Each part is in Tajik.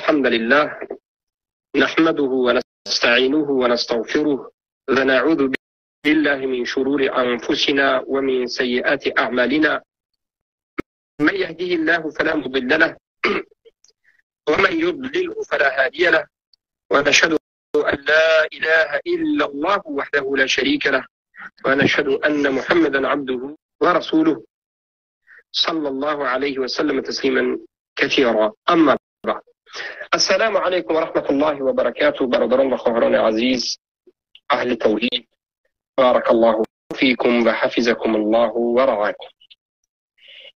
الحمد لله نحمده ونستعينه ونستغفره ونعوذ بالله من شرور أنفسنا ومن سيئات أعمالنا، من يهده الله فلا مضل له ومن يضلله فلا هادي له، ونشهد أن لا إله إلا الله وحده لا شريك له، ونشهد أن محمدا عبده ورسوله صلى الله عليه وسلم تسليما كثيرا. أما بعد، السلام عليكم ورحمة الله وبركاته. برادران و خواهران عزیز، اهل توحید، بارک الله فیکم و حفظکم الله و رعاکم.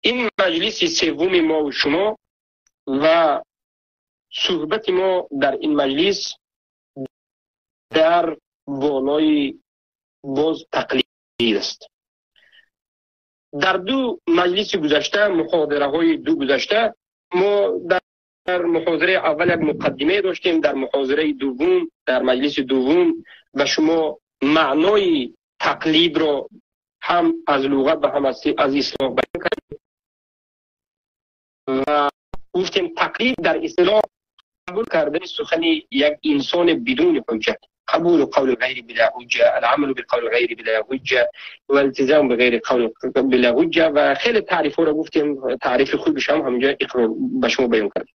این مجلس سوم ما و شما و صحبت ما در این مجلس در بالای باز تقلید است. در دو مجلس گذشته، محاضره های دو گذشته، ما در محاضره اول یک مقدمه داشتیم، در محاضره دوم، در مجلس دوم و شما معنای تقلید را هم از لغت و هم از اصطلاح بیان کردیم و گفتیم تقلید در اصطلاح قبول کردن سخن یک انسان بدون حجت، قبول قول غیر بلا حجه، العمل بقول غیر بلا حجه و التزام بغیر قول بلا حجه و خیلی تعریف ها را گفتیم. تعریف خوبش هم همونجا به شما بیان کردیم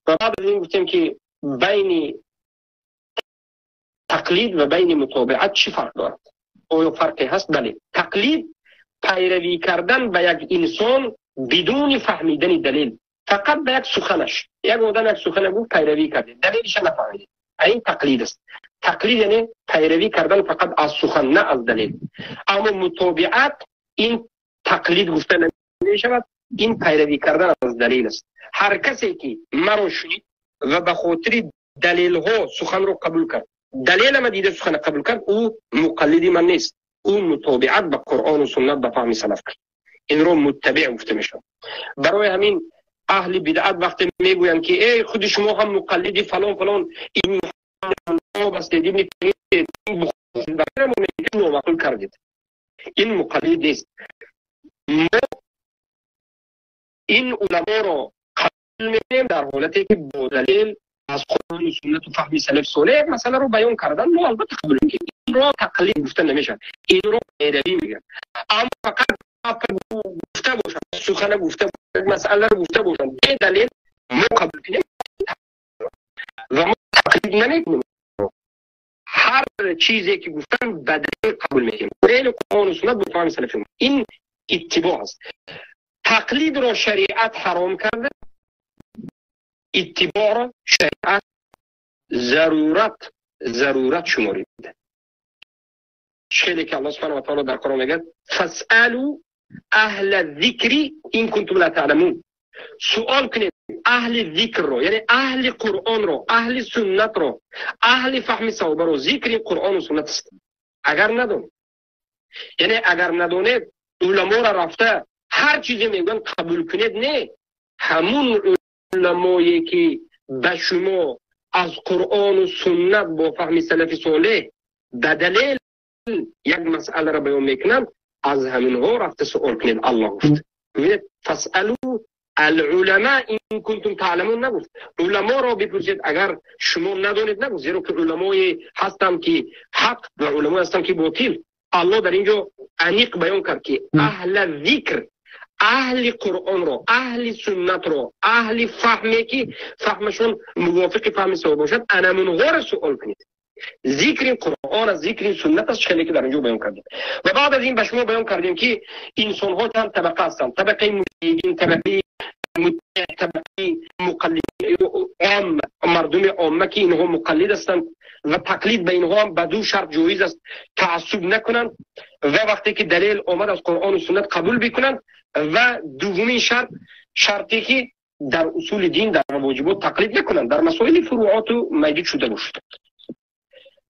و بعد از این گفتیم که بین تقلید و بین متابعت چی فرق دارد؟ آیا فرقی هست؟ بله. تقلید پیروی کردن به یک انسان بدون فهمیدن دلیل، فقط به یک سخنش. یک آدم یک سخن گفت، پیروی کرده، دلیلش نفهمیده، این تقلید است. تقلید یعنی پیروی کردن فقط از سخن، نه از دلیل. اما متابعت این تقلید گفته نمی‌شود، این پیروی کردن از دلیل است. هر کسی که مرا شنید و به خاطر دلیل ها سخن رو قبول کرد، دلیل ما دیده سخن قبول کرد، او مقلد من نیست، او متابعت به قرآن و سنت به فهم سلف کرد. این رو متبع گفته میشه. برای همین اهل بدعت وقتی میگویند که ای خود شما هم مقلدی فلان فلان، این نامعقول کردید، این مقلد نیست. ما این علما را قبول میکنیم در حالتی که با دلیل از قرآن و سنت و فهم سلف صالح مسئله رو بیان کردن، ما البته قبول میکنیم. این را تقلید گفته نمیشه، این را پیروی میگن. اما فقط گفته باشن، سخن گفته باشن، مسئله رو گفته باشن به دلیل، ما قبول کنیم و ما تقلید نمیکنیم. هر چیزی که گفتن به دلیل قبول میکنیم، دلیل قرآن و سنت به فهم سلف. این اتباع است. تقلید را شریعت حرام کرده، اتباع را شریعت ضرورت شماریده. خیلی که الله سبحانه و تعالی در قرآن میگه فاسالوا اهل الذکر ان کنتم لا تعلمون. سوال کنید اهل ذکر رو، یعنی اهل قرآن رو، اهل سنت رو، اهل فهم صحابه رو. ذکر قرآن و سنت است. اگر ندونید، یعنی اگر ندونید علما را رفته هر چیزی میگن قبول کنید، نه. همون علمایی که به شما از قرآن و سنت با فهم سلف صالح به دلیل یک مسئله را بیان میکنن، از همونها رفته سوال کنید. الله گفت ببینید فاسالوا العلماء ان کنتم تعلمون، نگفت علما را بپرسید اگر شما ندانید، نگفت، زیرا که علمای هستند که حق و علمای هستند که باطل. الله در اینجا عمیق بیان کرد که اهل ذکر، اهل قرآن را، اهل سنت را، اهل فهمی که فهمشون موافق فهم صحابه باشد، انمونها را سوال کنید. ذکر قرآن از ذکر سنت است، چنین که در اینجا بیان کردیم. و بعد از این به شما بیان کردیم که انسان ها چند طبقه هستند: طبقه مجتهدین، طبقه متبع، طبقه مقلد عام، مردم عامه که اینها مقلد هستند و تقلید به اینها هم به دو شرط جایز است: تعصب نکنند و وقتی که دلیل آمد از قرآن و سنت قبول بکنند، و دومین شرط، شرطی که در اصول دین، در واجبات تقلید نکنند، در مسائل فروعات و موجود شده باشد.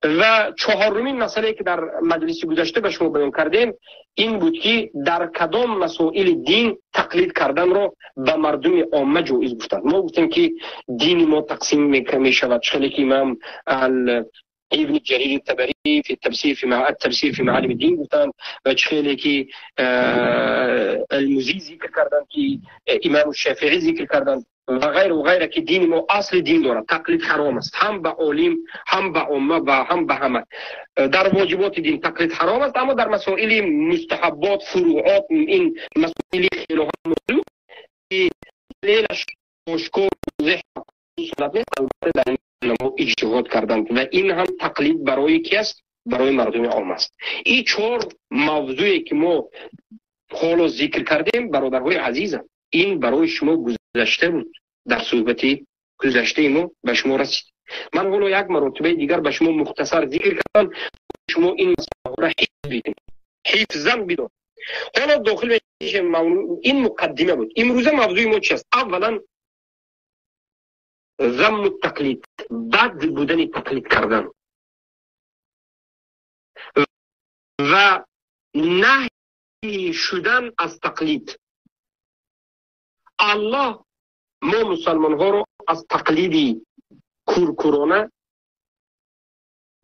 و چهارمین مسئله که در مجلس گذشته به شما بیان کردیم این بود که در کدام مسائل دین تقلید کردن را به مردم عامه جایز گفتند. ما گفتیم که دین ما تقسیم می شود، خیلی که امام ابن جرير الطبري في التفسير في مع التفسير في معالم الدين گفتند و چه که المزی ذکر کردند که امام شافعی ذکر کردند و غیر و غیره که دین ما اصل دین دارد. تقلید حرام است، هم به عالم، هم به عامه و هم به همه. در واجبات دین تقلید حرام است، اما در مسائل مستحبات، فروعات، این مسائل خیلی موضوع که دلیلش آشکار واضح صورت نیست، البته در این اجتهاد کردند و این هم تقلید برای کی است؟ برای مردم عام است. این چهار موضوعی که ما حالا ذکر کردیم برادرهای عزیزم، این برای شما گذشته بود، در صحبت گذشته ما به شما رسید. من حالا یک مرتبه دیگر به شما مختصر ذکر کردم، شما این مسئله را حفظ بدید، حفظاً بدون. حالا داخل این مقدمه بود. امروزه موضوع ما چی است؟ اولا ذم التقلید، بد بودن تقلید کردن و نهی شدن از تقلید. الله ما مسلمان ها رو از تقلیدی کورکورانه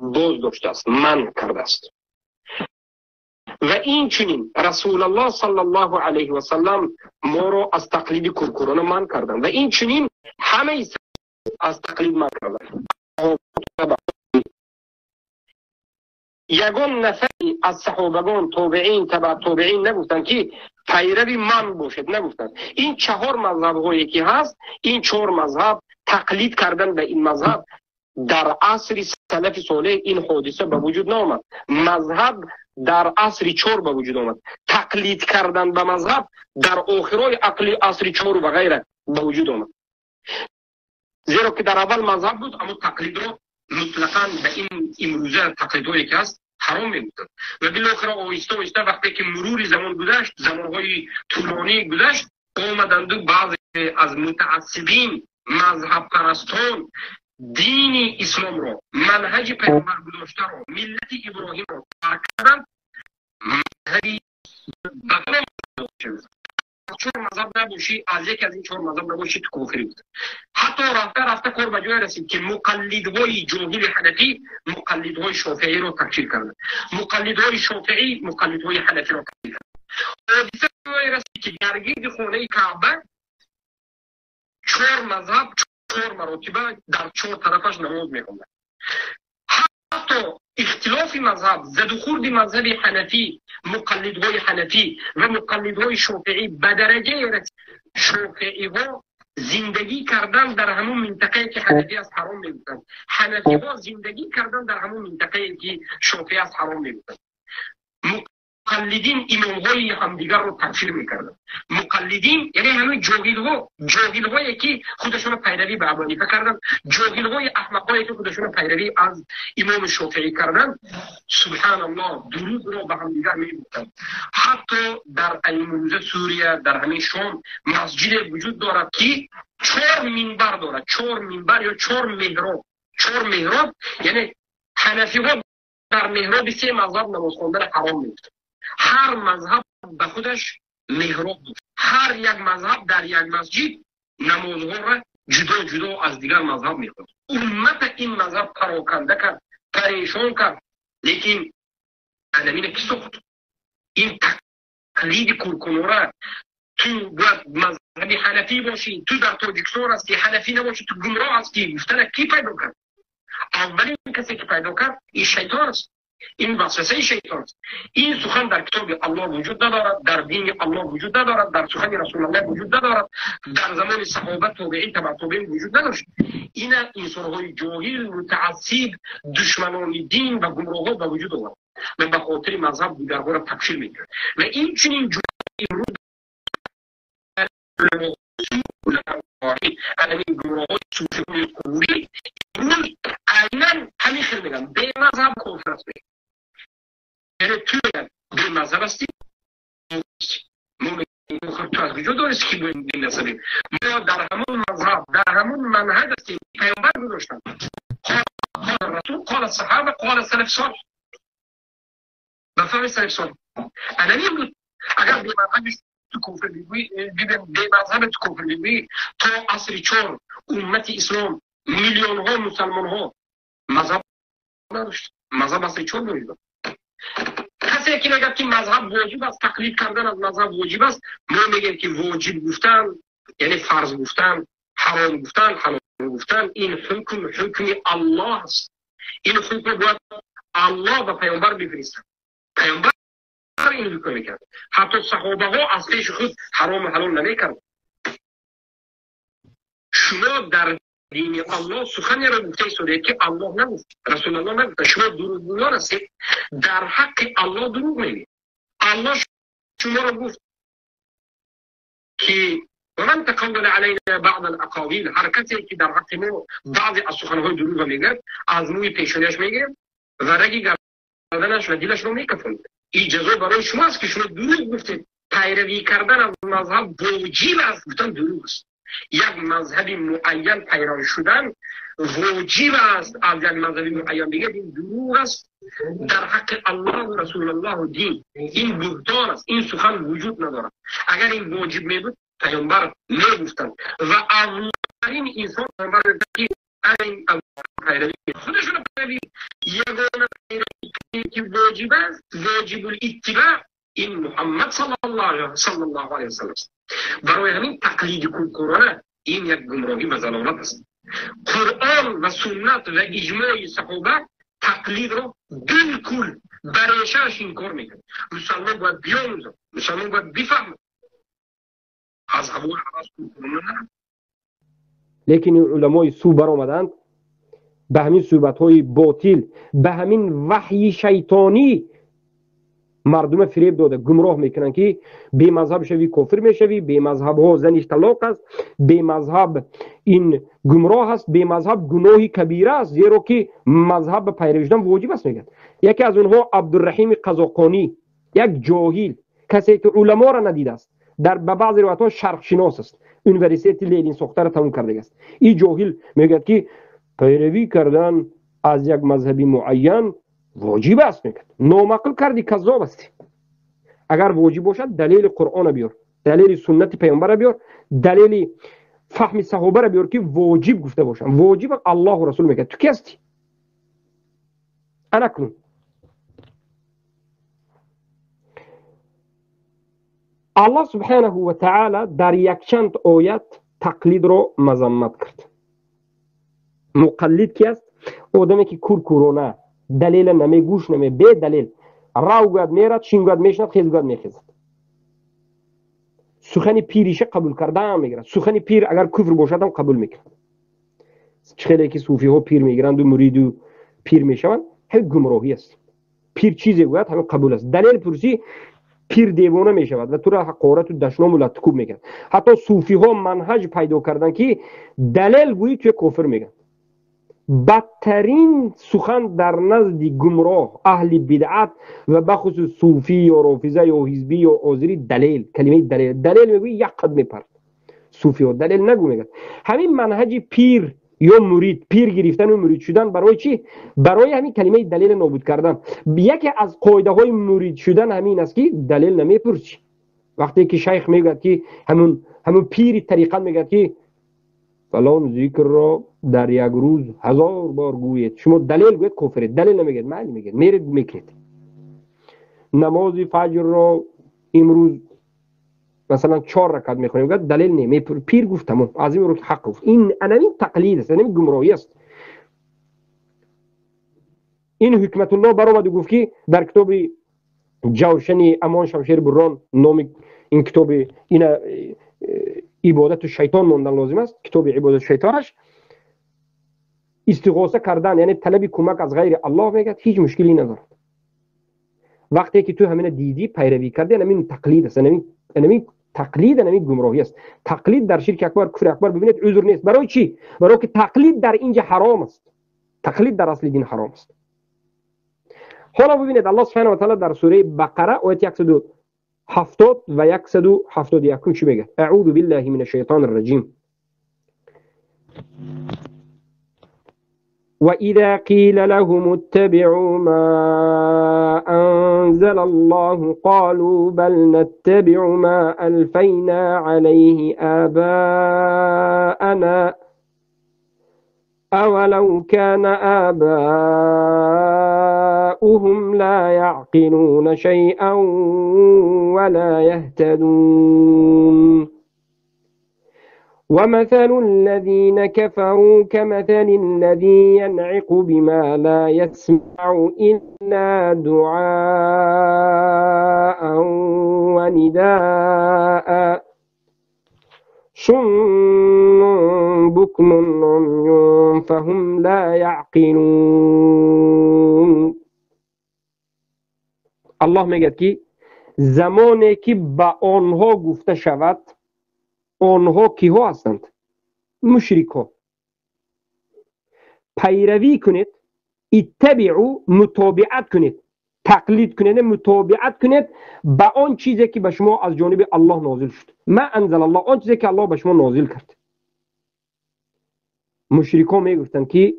باز داشته است، منع کرده است. و این چنین رسول الله صلی الله علیه و سلم ما رو از تقلید کورکورانه منع کردند و این چنین همه از تقلید منع کردند. یگان نفری از صحابگان، تابعین، تبع تابعین نگفتند که پیروی من باشد، نگفتند. این چهار مذهب هایی که هست، این چهار مذهب تقلید کردن به این مذهب در عصر سلف صالح این حادثه به وجود نامد. مذهب در عصر چهار به وجود آمد. تقلید کردن به مذهب در آخرای عصر چهار و غیره به وجود آمد. زیرا که در اول مذهب بود، اما تقلید رو مطلقاً به این امروزه تقلیدهایی که هست حرام می‌گفتند. و بالاخره آهسته آهسته وقتی که مرور زمان گذشت، زمانهای طولانی گذشت، آمدند و بعضی از متعصبین، مذهب پرستان، دین اسلام را، منهج پیامبر گذاشته را، ملت ابراهیم را ترک کردند. مذهبی چهار مذهب نباشی، از یکی از این چهار مذهب نباشی تو کافری بود. حتی رفته رفته کار به جای رسید که مقلدهای جاهل حنفی مقلدهای شافعی را تکفیر کردند، مقلدهای شافعی مقلدهای حنفی را تکفیر کردند. حادثه جای رسید که در گرد خانه کعبه چهار مذهب، چهار مراتبه در چهار طرفش نماز می‌خواندند. حتی اختلاف مذهب، زد و خورد مذهب حنفی، مقلدهای حنفی و مقلدهای شافعی به درجه رسید شافعی ها زندگی کردن در همون منطقه که حنفی است حرام می‌گفتند، حنفی ها زندگی کردن در همون منطقه که شافعی است حرام می‌گفتند. مقلدین امام‌های همدیگر رو تکفیر می‌کردند. مقلدین یعنی همین جاهل‌ها، جاهل‌هایی که خودشون پیروی به ابو حنیفه کردند، جاهل‌های احمق‌هایی که خودشون پیروی از امام شافعی کردند. سبحان الله، دروغ رو به همدیگر می‌گفتند. حتی در امروز سوریه، در همین شام، مسجد وجود دارد که چهار منبر دارد، چهار منبر یا چهار محراب، چهار محراب یعنی حنفی‌ها در محراب سه مذهب نماز خواندن حرام می‌گفتند. هر مذهب به خودش محراب بود. هر یک مذهب در یک مسجد نمازها را جدا جدا از دیگر مذهب میخوند. امت این مذهب پراکنده کرد، پریشان کرد، لیکن انمین کی ساخت؟ این تقلید کورکنوره. تو باید مذهبی حنفی باشی، تو در تاجیکستان هستی، حنفی نباشی تو گمراه هستی. گفتن کی پیدا کرد؟ اولین کسی که پیدا کرد این شیطان است. این وسوسه شیطان است. این سخن در کتاب الله وجود ندارد، در دین الله وجود ندارد، در سخن رسول الله وجود ندارد، در زمان صحابه، تابعین، تبع تابعین وجود نداشت. این انسان‌های جاهل، متعصب، دشمنان دین و گمراه‌ها به وجود آورد و به خاطر مذهب دیگرها را تکفیر می‌کرد. و این چنین امروز همین گمراه‌های صوفی قبوری امروز عیناً همین خیلی میگن به مذهب کفر است. یعنی تو بی مذهب هستی، ما تو از کجا دانستی که بی مذهبیم؟ ما در همون مذهب، در همون منهج هستیم پیامبر گذاشتن. قال رسول، قال صحابه، قال سلف صالح. به فهم سلف صالح. انمی بود اگر بی مذهب تو کفر بگویی، بی مذهب تو کفر بگویی، تا عصر چهار امت اسلام میلیون ها مسلمان ها مذهب надошт. Мазҳаб асли чор воҷиб аст. Касе ки мегӯяд, ки мазҳаб воҷиб аст, тақлид кардан аз мазҳаб воҷиб аст, мо мегӯем, ки воҷиб гуфтан яъне фарз гуфтан, ҳаром гуфтан, ҳалол гуфтан, ин ҳукм ҳукми Аллоҳ аст. Ин ҳукм бояд Аллоҳ ба паёмбар бифиристад. Паёмбар ин ҳукм мекард. Ҳатто саҳобаҳо аз пеши худ ҳарому ҳалол намекард. Шумо дар дини Аллоҳ суханеро гуфта истодаед, ки Аллоҳ нагуфт, Расулаллоҳ нагуфта. Шумо дурӯғгӯён ҳастед, дар ҳаққи Аллоҳ дурӯғ мегӯед. Аллоҳ шуморо гуфт, ки ومن تقول علينا بعض الاقاويل، ҳар касе ки дар ҳаққи мо баъзе аз суханҳои дурӯғ мегӯяд, аз мӯи пешониаш мегирем ва раги гарданаш ва дилашро мекафонем. Ин ҷазо барои шумо аст, ки шумо дурӯғ гуфтед. Пайравӣ кардан аз мазҳаб воҷиб аст гуфтан дурӯғ аст. Як мазҳаби муайян пайрав шудан воҷиб аст, аз як мазҳаби муайян дигар, ин дурӯғ аст дар ҳаққи Аллоҳу Расулаллоҳу дин. Ин буҳтон аст, ин сухан вуҷуд надорад. Агар ин воҷиб мебуд, паёмбар мегуфтанд ва аввалин инсон паёмбар ки пайравӣ худашонро пайравӣ, ягона пайравӣ ки воҷиб аст, воҷибул иттибаъ, ин Муҳаммад саллаллоҳу алайҳи васаллам аст. Барои ҳамин тақлиди кӯркӯрона ин як гумроҳӣ ва залолат аст. Қуръон ва суннат ва иҷмои саҳоба тақлидро билкул ба решааш инкор мекунад. Мусалмон бояд биомӯзад, мусалмон бояд бифаҳмад. Аз ҳавои ҳавас кӯркӯрона нарав. Лекин ин уламои сӯ баромаданд ба ҳамин суҳбатҳои ботил, ба ҳамин ваҳйи шайтонӣ мардума фиреб дода гумроҳ мекунанд, ки бемазҳаб шавӣ кофир мешавӣ, бемазҳабҳо заниш талоқ аст, бемазҳаб ин гумроҳ аст, бемазҳаб гуноҳи кабира аст, зеро ки мазҳаб ба пайравӣ шудан воҷиб аст, мегӯяд. Яке аз онҳо Абдурраҳими Қазоқонӣ, як ҷоҳил, касе ки уламоро надидааст, дар ба баъзе ривоятҳо шарқшинос аст, университети Ленин сохтаро тамом кардагааст. Ин ҷоҳил мегӯяд, ки пайравӣ кардан аз як мазҳаби муайян воҷиб аст, мегӯяд. Номақул кардӣ, каззоб ҳастӣ. Агар воҷиб бошад, далели Қуръонро биёр, далели суннати паёмбарро биёр, далели фаҳми саҳобаро биёр, ки воҷиб гуфта бошам. Воҷиб Аллоҳу Расул мегӯяд. Ту ки ҳастӣ? Ана кун. Аллоҳ субҳанаҳу ва таъала дар якчанд оят тақлидро мазаммат кард. Муқаллид ки аст? Одаме ки куркурона далела намегӯш наме, бедалел рав гӯяд мерад, шин гӯяд мешинад, хез гӯяд мехезад. Сухани пириша қабул кардаам мегирад. Сухани пир агар куфр бошад ҳам қабул мекунад. Чӣ хеле ки суфиҳо пир мегиранду муриду пир мешаванд, ҳамин гумроҳӣ аст. Пир чизе гӯяд, ҳамин қабул аст. Далел пурсӣ, пир девона мешавад ва туро ҳақорату дашному латтукӯб мекунад. Ҳатто суфиҳо манҳаҷ пайдо карданд, ки далел гӯӣ туя кофир мегӯянд. Бадтарин сухан дар назди гумроҳ, аҳли бидъат ва бахусус суфӣ ё рофиза ё ҳизбӣ ё озирӣ далел, калимаи далел. Далел мегӯӣ, як қад мепард. Суфиҳо далел нагӯ мегӯяд. Ҳамин манҳаҷи пир ё мурид, пир гирифтану мурид шудан барои чӣ? Барои ҳамин калимаи далелро нобуд кардан. Яке аз қоидаҳои мурид шудан ҳамин аст, ки далел намепурсӣ. Вақте ки шайх мегӯяд, ки ҳамун пири тариқат мегӯяд, ки фалон зикрро дар як рӯз 1000 бор гӯед, шумо далел гӯед кофиред. Далел намегӯед, майли мегӯед, меред мекунед. Намози фаҷрро имрӯз масалан 4 ракат мехонем, гӯяд далел не, пир гуфт тамом, аз ин рӯ ки ҳақ гуфт. Ин анавин тақлид аст, анавин гумроҳӣ аст. Ин Ҳикматуллоҳ баромаду гуфт, ки дар китоби Ҷавшани Амон Шамшер Буррон, номи ин китоби ина ибодату шайтон мондан лозим аст, китоби ибодату шайтонаш, истиғоса кардан, яъне талаби кӯмак аз ғайри Аллоҳ мегӯяд, ҳеҷ мушкиле надорад. Вақте ки ту ҳамина дидӣ, пайравӣ кардӣ, анамин тақлид аст, анамин тақлид, анамин гумроҳӣ аст. Тақлид дар ширки акбар, куфри акбар бибинед, узр нест. Барои чӣ? Барои ки тақлид дар инҷа ҳаром аст. Тақлид дар асли дин ҳаром аст. Ҳоло бибинед, Аллоҳ субҳанаҳу ва таъала дар сураи Бақара ояти 170 ва 171 чӣ мегӯяд? Аъузу биллаҳи минаш шайтонир раҷим. وإذا قيل لهم اتبعوا ما أنزل الله قالوا بل نتبع ما ألفينا عليه آباءنا أولو كان آباؤهم لا يعقلون شيئا ولا يهتدون. ومثل الذين كفروا كمثل الذي ينعق بما لا يسمع إلا دعاء ونداء صم بكم عمي فهم لا يعقلون. الله میگه که زمانی که به آنها گفته شود، آنها کیها هستند؟ مشرک‌ها. پیروی کنید، اتبعوا، متابعت کنید، تقلید کنید، متابعت کنید به آن چیزی که به شما از جانب الله نازل شد. ما انزل الله، آن چیزی که الله به شما نازل کرد. مشرک‌ها میگفتند که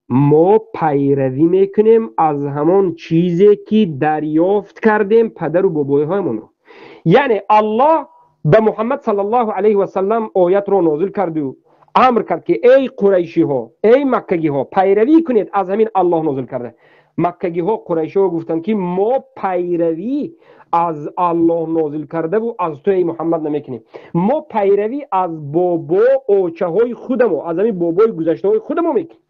ما پیروی میکنیم از همان چیزی که دریافت کردیم پدر و بابایهایمان رو. یعنی الله به محمد صلی الله علیه و سلم آیت رو نازل کرد و امر کرد که ای قریشی ها، ای مکگی ها، پیروی کنید از همین الله نازل کرده. مکگی ها، قریشی ها گفتند که ما پیروی از الله نازل کرده و از تو ای محمد نمیکنیم. ما پیروی از بابا اوچه های خودمو، از همین بابای گذشته های خودمو میکنیم.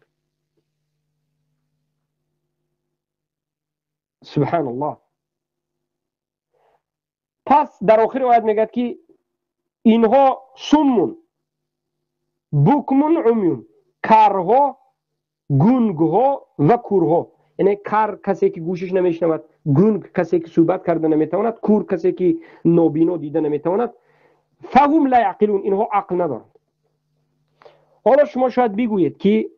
سبحان الله. پس در آخر آیت میگه که اینها صمون بکمون عمیون، کرها، گنگها و کورها. یعنی کر کسی که گوشش نمیشنود، گنگ کسی که صحبت کرده نمیتواند، کور کسی که نابینا دیده نمیتواند. فهم لا یعقلون، اینها عقل ندارند. حالا شما شاید بگویید که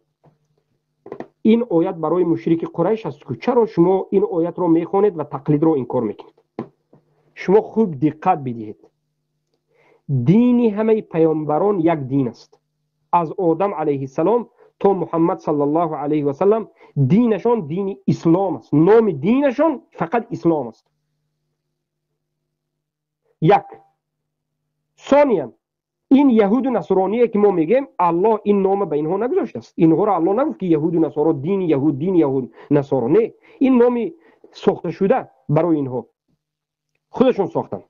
این آیت برای مشرک قریش است، چرا شما این آیت رو میخوانید و تقلید رو انکار میکنید؟ شما خوب دقت بدهید، دین همه پیامبران یک دین است. از آدم علیه السلام تا محمد صلی الله علیه و سلم دینشان دین اسلام است. نام دینشان فقط اسلام است. یک. ثانیا این یهود و نصرانیه که ما میگیم الله این نام به اینها نگذاشته است. اینها را الله نگفت که یهود و نصارا دین یهود، دین یهود نصارا. نه، این نام ساخته شده برای اینها، خودشون ساختن.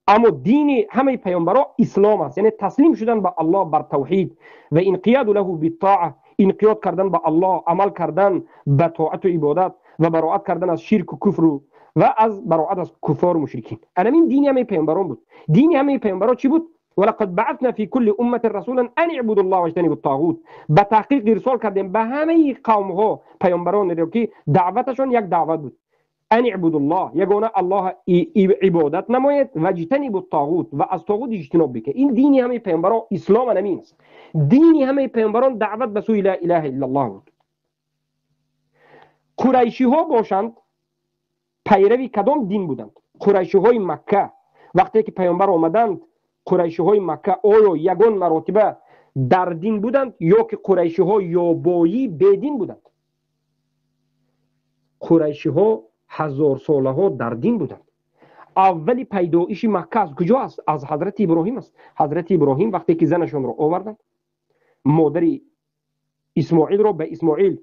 اما دین همه پیامبرا اسلام است، یعنی تسلیم شدن به الله بر توحید و انقیاد له بالطاعه، انقیاد کردن به الله، عمل کردن به طاعت و عبادت و براعت کردن از شرک و کفر و از براعت از کفار و مشرکین. این دین همه پیامبران بود. دین همه پیامبران چی بود؟ ولقد بعثنا في كل امه رسولا ان اعبدوا الله واجتنبوا الطاغوت. به تحقیق ارسال کردیم به همه قوم ها پیامبران رو که دعوتشون یک دعوت بود، ان اعبدوا الله، یگانه الله عبادت نمایید، و اجتنبوا الطاغوت، و از طاغوت اجتناب بکنید. این دینی همه پیامبران اسلام همین است. دینی همه پیامبران دعوت به سوی لا اله الا الله بود. قریشی ها باشند پیروی کدام دین بودند؟ قریشی های مکه وقتی که پیامبر آمدند، قریشی های مکه آیا یگان مراتبه در دین بودند یا که قریشی ها یابایی بدین بودند؟ قریشی ها هزار ساله ها در دین بودند. اولی پیدایش مکه از کجا است؟ از حضرت ابراهیم است. حضرت ابراهیم وقتی که زنشون رو آوردند، مادر اسماعیل رو به اسماعیل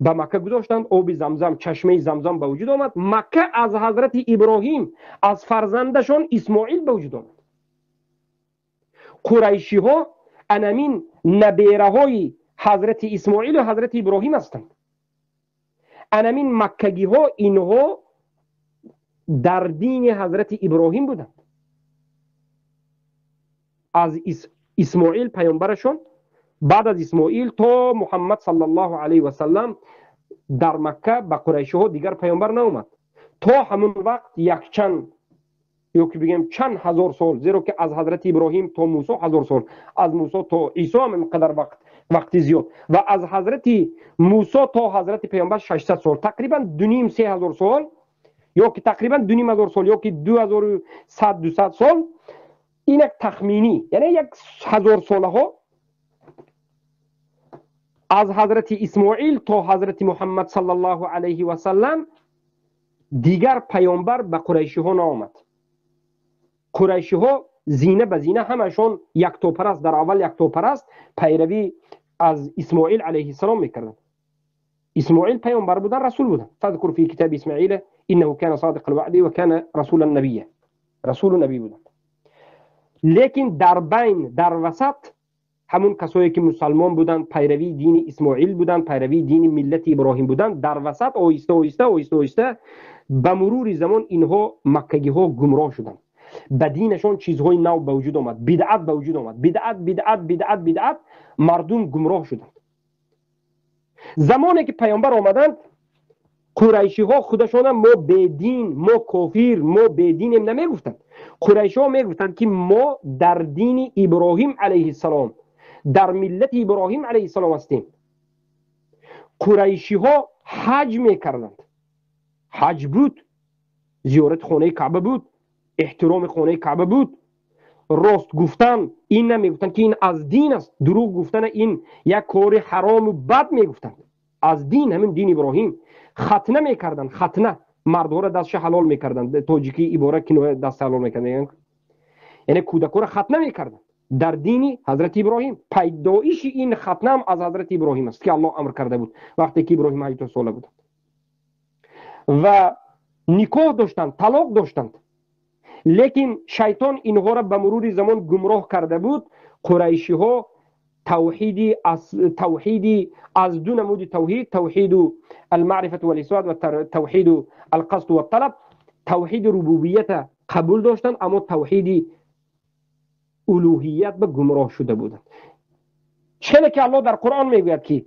به مکه گذاشتند، آب زمزم، چشمه زمزم به وجود آمد. مکه از حضرت ابراهیم، از فرزندشون اسماعیل به وجود آمد. قریشی ها انمین نبیره های حضرت اسماعیل و حضرت ابراهیم هستند. انمین مکگی ها اینها در دین حضرت ابراهیم بودند. از اسماعیل پیامبرشون، بعد از اسماعیل تا محمد صلی الله علیه و سلم در مکه به قریشی ها دیگر پیامبر نیامد. تا همون وقت یک چند یا که بگیم چند هزار سال، زیرا که از حضرت ابراهیم تا موسی 1000 سال، از موسی تا عیسی هم اینقدر وقتی زیاد، و از حضرت موسی تا حضرت پیامبر 600 سال، تقریبا 2.5 3 هزار سال، یا که تقریبا 2.5 هزار سال، یا که 2100 200 سال، این یک تخمینی، یعنی 1000 ساله ها از حضرت اسماعیل تا حضرت محمد صلی الله علیه و سلم دیگر پیامبر به قریشی ها نآمد. قریشی ها Зина ба зина ҳамашон яктопараст, дар аввал яктопараст пайравӣ аз Исмоил алайҳиссалом мекарданд. Исмоил паёмбар будан, расул будан. فاذكر في كتاب إسماعيل إنه كان صادق الوعد وكان رسولا نبيا. رسول نبی بودند. لیکن در بین، در وسط همون کسایی که مسلمان بودند، پیروی دین اسماعیل بودند، پیروی دین ملت ابراهیم بودند، در وسط آهسته آهسته آهسته آهسته به مرور زمان اینها مکگی ها گمراه شدند. به دینشان چیزهای نو به وجود آمد، بدعت به وجود آمد، بدعت بدعت بدعت بدعت، مردم گمراه شدند. زمانی که پیامبر آمدند، قریشی ها خودشان ما بدین، ما کافر، ما بدینیم نمیگفتند. قریشی ها میگفتند که ما در دین ابراهیم علیه السلام، در ملت ابراهیم علیه السلام هستیم. قریشی ها حج میکردند، حج بود، زیارت خانه کعبه بود، احترام خانه کعبه بود. راست گفتن این نمیگفتند که این از دین است، دروغ گفتن این یک کار حرام و بد میگفتند. از دین، همین دین ابراهیم. ختنه میکردند، ختنه مردها را دستش حلال میکردند، تاجیکی عباره کنایه دست حلال میکردند، یعنی کودکا را ختنه میکردند در دین حضرت ابراهیم. پیدایش این ختنه هم از حضرت ابراهیم است که الله امر کرده بود وقتی که ابراهیم 80 ساله بود. و نکاح داشتند، طلاق داشتند، لیکن شیطان اینها را به مرور زمان گمراه کرده بود. قریشی ها توحیدی از دو نمود توحید، توحید المعرفة والاثبات و توحید القصد والطلب، توحید ربوبیت قبول داشتند اما توحید الوهیت به گمراه شده بودند. چه که الله در قرآن میگوید که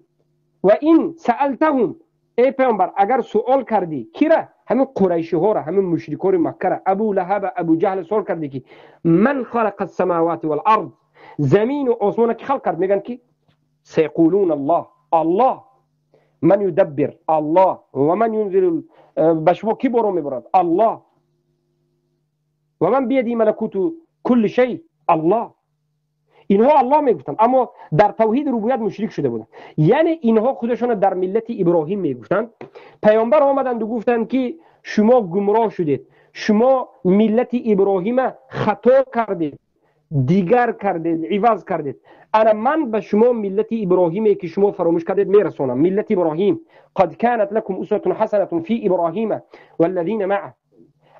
و این سألتهم، ای پیامبر اگر سوال کردی کی را، همین قریشی ها را، همین مشرکان مکه را، ابو لهب، ابو جهل سوال کردی که من خلق السماوات والارض، زمین و آسمان کی خلق کرد، میگن که سیقولون الله، الله من یدبر، الله و من ینزل، به شما کی بارو میبرد، الله و من بیدی ملکوت کل شیء، الله. اینها الله میگفتند اما در توحید ربوبیت مشرک شده بودند. یعنی اینها خودشان در ملت ابراهیم میگفتند. پیامبر آمدند و گفتند که شما گمراه شدید، شما ملت ابراهیم خطا کردید، دیگر کردید، عوض کردید. انا من به شما ملت ابراهیمی که شما فراموش کردید میرسانم. ملت ابراهیم قد كانت لكم اسوه حسنه في ابراهیم والذین معه.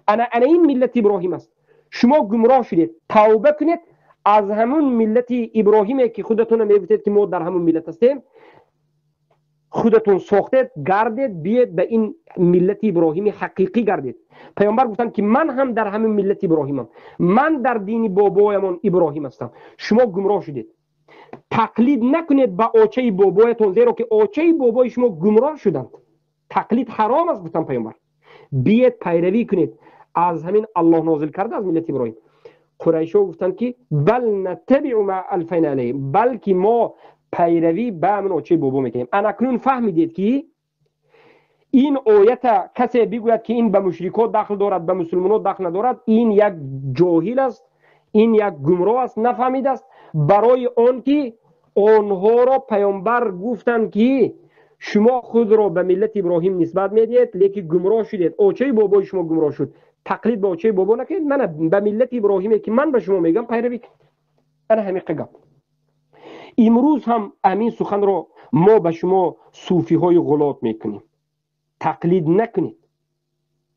انا این ملت ابراهیم است. شما گمراه شدید، توبه کنید از همون ملت ابراهیمی که خودتون میگفتید که ما در همون ملت هستیم، خودتون ساختید، گردید، بیاید به این ملت ابراهیمی حقیقی گردید. پیامبر گفتند که من هم در همین ملت ابراهیمم، من در دین بابایمان ابراهیم هستم. شما گمراه شدید، تقلید نکنید به آچه بابایتون، زیرا که آچه بابای شما گمراه شدند. تقلید حرام است گفتن پیامبر. بیاید پیروی کنید از همین الله نازل کرده از ملت ابراهیم. قریش‌ها گفتند که بل نتبع ما الفینا علیه، بلکه ما پیروی به همون آچه بابا میکنیم. اکنون فهمیدید که این آیت کسی بگوید که این به مشرکان دخل دارد به مسلمانان دخل ندارد، این یک جاهل است، این یک گمراه است، نفهمید است. برای آن که آنها را پیامبر گفتند که شما خود را به ملت ابراهیم نسبت میدهید لیکن گمراه شدید، آچه بابای شما گمراه شد، تقلید به آچه بابا نکنید، من به ملت ابراهیمی که من به شما میگم پیروی کنید. انا همین گپ. امروز هم همین سخن را ما به شما صوفی های غلط میکنیم. تقلید نکنید،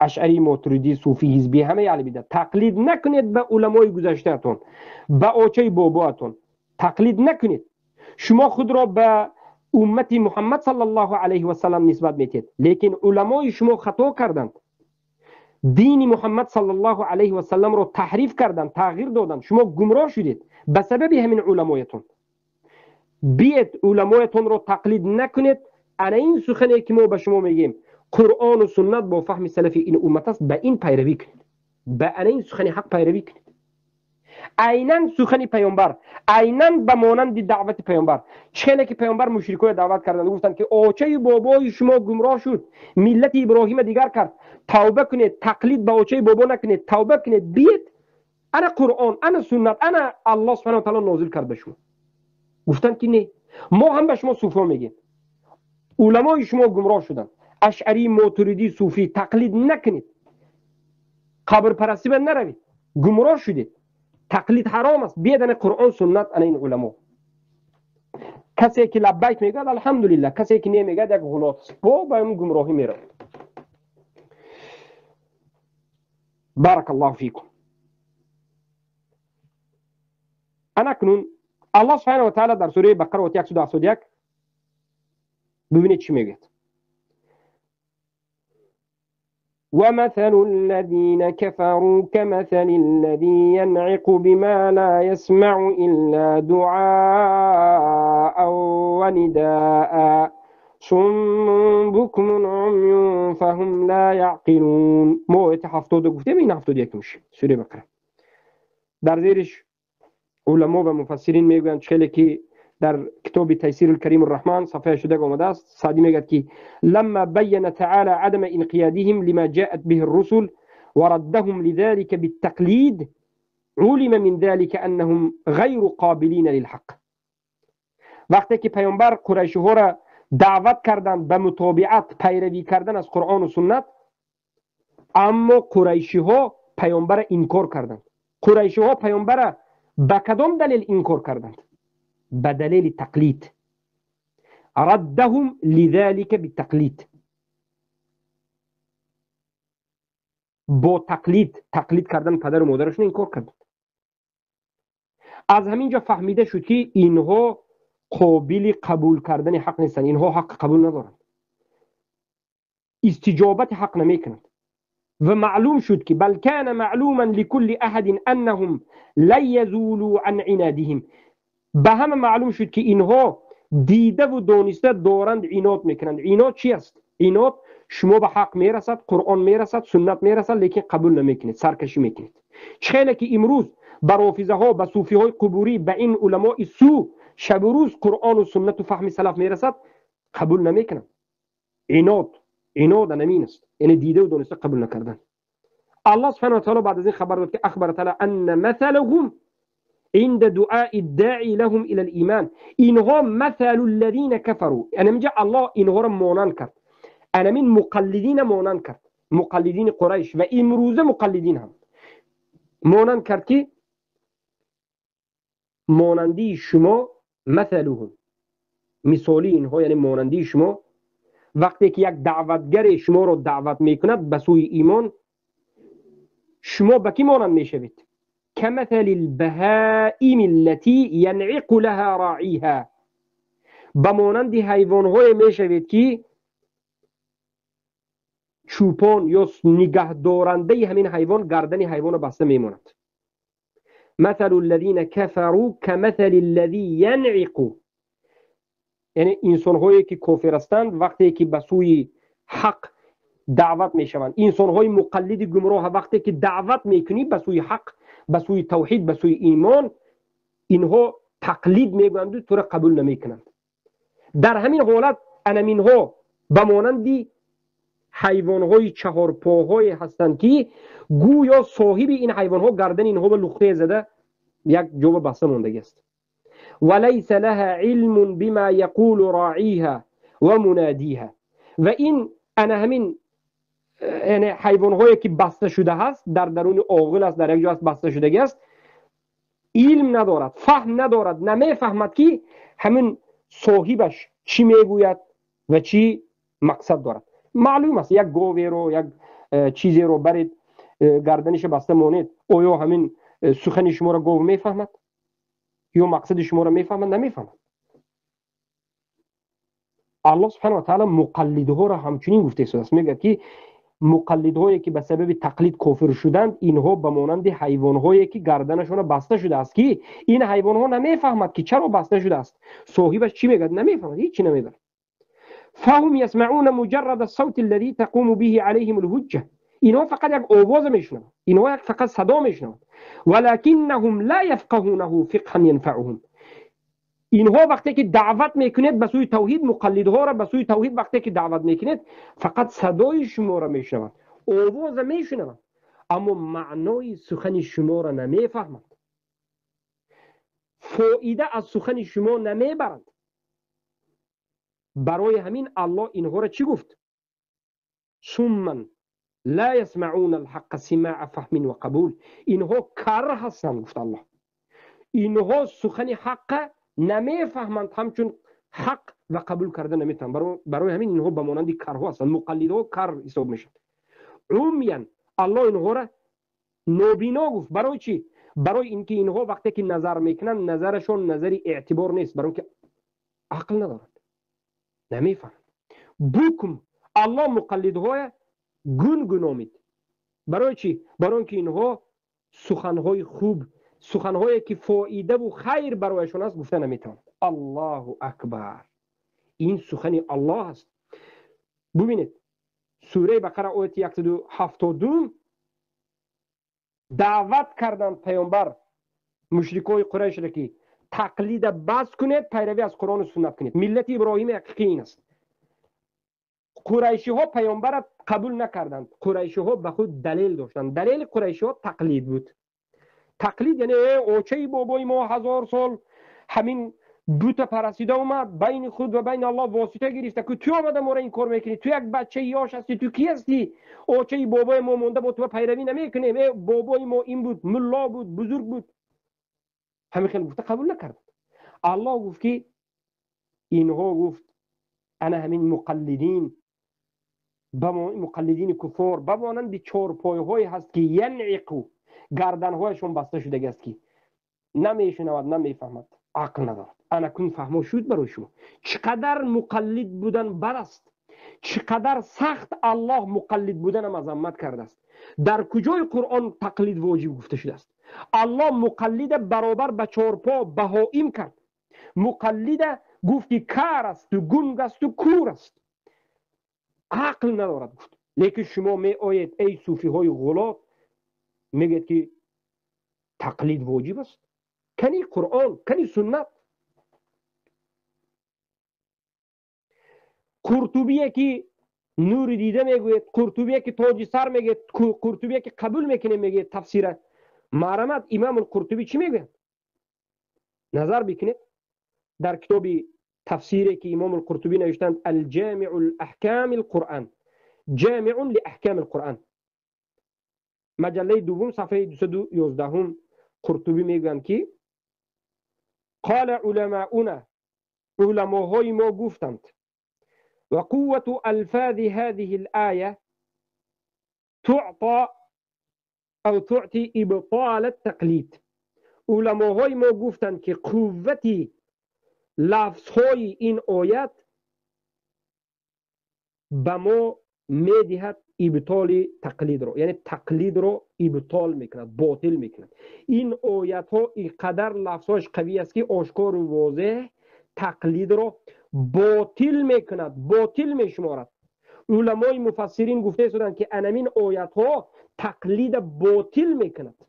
اشعری، ماتریدی، صوفی، حزبی، همه اهل بدعت، تقلید نکنید به علمای گذشتهتون، به آچه باباتون تقلید نکنید. شما خود را به امت محمد صلی الله علیه و سلم نسبت میتید، لیکن علمای شما خطا کردند، دین محمد صلی الله علیه و سلم را تحریف کردند، تغییر دادند، شما گمراه شدید به سبب همین علمایتون. بیاید علمایتون را تقلید نکنید. انا این سخنی که ما به شما میگیم قرآن و سنت با فهم سلف این امت است، به این پیروی کنید، به انا این سخن حق پیروی کنید. عینا سخن پیامبر، عینا به مانند دعوت پیامبر. چه که پیامبر مشرکان دعوت کردند، گفتند که آچه بابای شما گمراه شد، ملت ابراهیم دیگر کرد، توبه کنید، تقلید به آچه بابا نکنید، توبه کنید، بیاید انا قرآن، انا سنت، انا الله سبحانه و تعالی نازل کرد به شما. گفتند که نه، ما هم به شما صوفا میگیم، علمای شما گمراه شدند، اشعری، ماتریدی، صوفی، تقلید نکنید، قبر پرستی به نروید، گمراه شدید، Тақлид ҳаром аст. Биёд ана Қуръон, суннат, ана ин уламо. Касе ки лаббайк мегӯяд, алҳамдулиллаҳ, касе ки намегӯяд, як ғулот аст, бо ба ин гумроҳӣ меравад. Барак Аллоҳу фикум. Анакнун Аллоҳ субҳанаҳу ва таъала дар сураи Бақара ояти 171 бибинед чӣ мегӯяд. ومثل الذين كفروا كمثل الذي ينعق بما لا يسمع إلا دعاء ونداء صم بكم عمي فهم لا يعقلون. ما آیت 70 گفتیم، این 71 میشه سوره بقره. در زیرش علما و مفسرین میگویند چخیلی که در کتاب تیسیر الکریم الرحمن صفحه شده آمده است، سعدی میگه که لما بین تعالی عدم انقیادهم لما جاءت به الرسل وردهم لذلك بالتقلید علم من ذلك انهم غیر قابلین للحق. وقتی که پیامبر قریش ها را دعوت کردند به متابعت، پیروی کردن از قرآن و سنت، اما قریشی ها پیامبر انکار کردند. قریشی ها پیامبر به کدام دلیل انکار کردند؟ به دلیل تقلید. ردهم لذلك بالتقلید، با تقلید، تقلید کردن پدر و مادرشون انکار کردند. از همینجا فهمیده شد که اینها قابل قبول کردن حق نیستند، اینها حق قبول ندارند، استجابت حق نمیکنند. و معلوم شد که بل کان معلوما لكل احد انهم لا يزولوا عن عنادهم. به همه معلوم شد که اینها دیده و دانسته دارند عناد میکنند. عناد چی است؟ عناد شما به حق میرسد، قرآن میرسد، سنت میرسد، لیکن قبول نمیکنید، سرکشی میکنید. چخیلی که امروز به رافضه ها، به صوفی های قبوری، به این علماء سو شب و روز قرآن و سنت و فهم سلف میرسد، قبول نمیکنند. عناد، عناد نمین است، یعنی دیده و دانسته قبول نکردن. الله سبحانه و تعالی بعد از این خبر داد که اخبر تعالی ان مثلهم عند دعاء الداعي لهم الى الايمان. اینها مثل الذين كفروا، یعنی اینجا الله اینها را مانند کرد، انا من مقلدین مانند کرد، مقلدین قریش و امروزه مقلدین هم مانند کرد که مانندی شما مثلهم، مثالی اینها، یعنی مانندی شما وقتی که یک دعوتگر شما را دعوت میکند به سوی ایمان، شما به کی مانند میشوید؟ كمثل البهائم التي ينعق لها راعيها، به مانند حیوانهای میشوید که چوپان یا نگهدارنده همین حیوان گردن حیوان بسته میماند. مثل الذين كفروا كمثل الذي ينعق، یعنی انسانهایی که کافر هستند وقتی که به سوی حق دعوت میشوند، انسانهای مقلد گمراه وقتی که دعوت میکنی به سوی حق، به سوی توحید، به سوی ایمان، اینها تقلید میگویند و تو را قبول نمیکنند. در همین حالت انمینها به مانند حیوانهای چهارپاهای هستند که گویا صاحب این حیوانها گردن اینها به لخته زده یک جا بسته ماندگی است. وليس لها علم بما يقول راعيها ومناديها. و این انا همین یعنی حیوانهایی که بسته شده هست در درون آغل است، در یک جا است بسته شدگی است، علم ندارد، فهم ندارد، نمیفهمد که همین صاحبش چی میگوید و چی مقصد دارد. معلوم است یک گاوی رو، یک چیزی رو برید گردنش بسته مانید، آیا همین سخن شما را گاو میفهمد یا مقصد شما را میفهمد؟ نمیفهمد. الله سبحانه و تعالی مقلدها را همچنین گفته است، میگه که مقلدهایی که به سبب تقلید کافر شدند اینها به مانند حیوانهایی که گردنشان بسته شده است که این حیوانها نمیفهمد که چرا بسته شده است، صاحبش چی میگه نمیفهمد، هیچی نمیداند. فهم يسمعون مجرد الصوت الذي تقوم به عليهم الحجه، اینها فقط یک آواز میشنوند، اینها یک فقط صدا میشنوند، ولكنهم لا يفقهونه فقها ينفعهم. اینها وقتی که دعوت میکنید به سوی توحید، مقلدها را به سوی توحید وقتی که دعوت میکنید فقط صدای شما را میشنوند، آواز میشنوند، اما معنای سخن شما را نمیفهمند، فایده از سخن شما نمیبرند. برای همین الله اینها را چی گفت؟ صما لا يسمعون الحق سماع فهم و قبول. اینها کر هستند گفت الله. اینها سخن حق نمیفهمند، همچون حق و قبول کرده نمیتونند. برای همین اینها به مانند کرها هستند. مقلدها کر حساب میشن. عمیان الله اینها را نابینا گفت. برای چی؟ برای اینکه اینها وقتی که نظر میکنن نظرشون نظری اعتبار نیست، برای اینکه عقل ندارند، نمیفهمند. بکم الله مقلدهای گنگ نامید. برای چی؟ برای اینکه اینها سخنهای خوب، سخنهایی که فایده و خیر برایشون است گفته نمیتونند. الله اکبر، این سخن الله است. ببینید سوره بقره آیت 172 دعوت کردند پیامبر مشرکای قریش را که تقلید بس کنید، پیروی از قرآن و سنت کنید. ملت ابراهیم حقیقی این است. قریشی ها پیامبر قبول نکردند. قریشی ها به خود دلیل داشتند. دلیل قریشی ها تقلید بود. تقلید یعنی اوچه بابای ما 1000 سال همین بت پرستیده اومد، بین خود و بین الله واسطه گرفته که تو آمده ما را این کار میکنی، تو یک بچه یاش هستی، تو کی هستی؟ اوچه بابای ما مونده، با تو پیروی نمیکنیم. ای بابای ما این بود، ملا بود، بزرگ بود. همین خیلی گفته قبول نکرد. الله گفت که اینها گفت انا همین مقلدین، مقلدین کفار بمانند چهارپایه‌هایی هست که ینعقو، گردنهایشون بسته شده است که نمیشنود، نمیفهمد، عقل ندارد. انا کن فهمو شد برای شما چقدر مقلد بودن بد است، چقدر سخت الله مقلد بودن مذمت کرده است. در کجای قرآن تقلید واجب گفته شده است؟ الله مقلد برابر به چهارپا بهائیم کرد. مقلد گفت که کار است و گنگ است و کور است، عقل ندارد گفت. لیکن شما می آید ای صوفی های غلات میگید که تقلید واجب است. کنی قرآن، کنی سنت. قرطبیه که نور دیده میگوید، قرطبیه که تاج سر میگه، قرطبیه که قبول میکنه میگه تفسیره معرمت. امام القرطبی چی میگه؟ نظر بکنید در کتاب تفسیری که امام القرطبی نوشتند، الجامع الاحکام القرآن، جامع لاحکام القرآن، مجله دوم صفحه 211 قرطبی میگویند که قال علماؤنا، علماهای ما گفتند وقوة ألفاظ هذه الآية تعطى أو تعطي إبطال التقليد. علماهای ما گفتند که قوت لفظهای این آیت به ما میدهد ابطال تقلید رو، یعنی تقلید رو ابطال میکند، باطل میکند. این آیت ها اینقدر لفظهاش قوی است که آشکار و واضح تقلید رو باطل میکند، باطل میشمارد. علمای مفسرین گفته شدند که انمین آیت ها تقلید باطل میکند.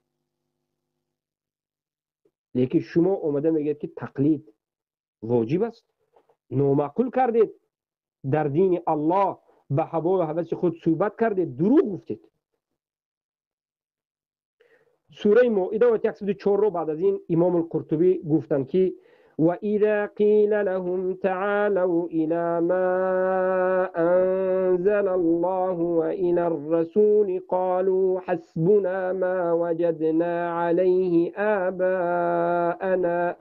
لیکن شما اومده میگید که تقلید واجب است، نامعقول کردید، در دین الله به هوا و هوس خود صحبت کردید، دروغ گفتید. سوره مائده آیت 104 رو بعد از این امام القرطبی گفتند که وَإِذَا قِيلَ لَهُمْ تَعَالَوْا إِلَى مَا أَنزَلَ اللَّهُ وَإِلَى الرَّسُولِ قَالُوا حَسْبُنَا مَا وَجَدْنَا عَلَيْهِ آبَاءَنَا.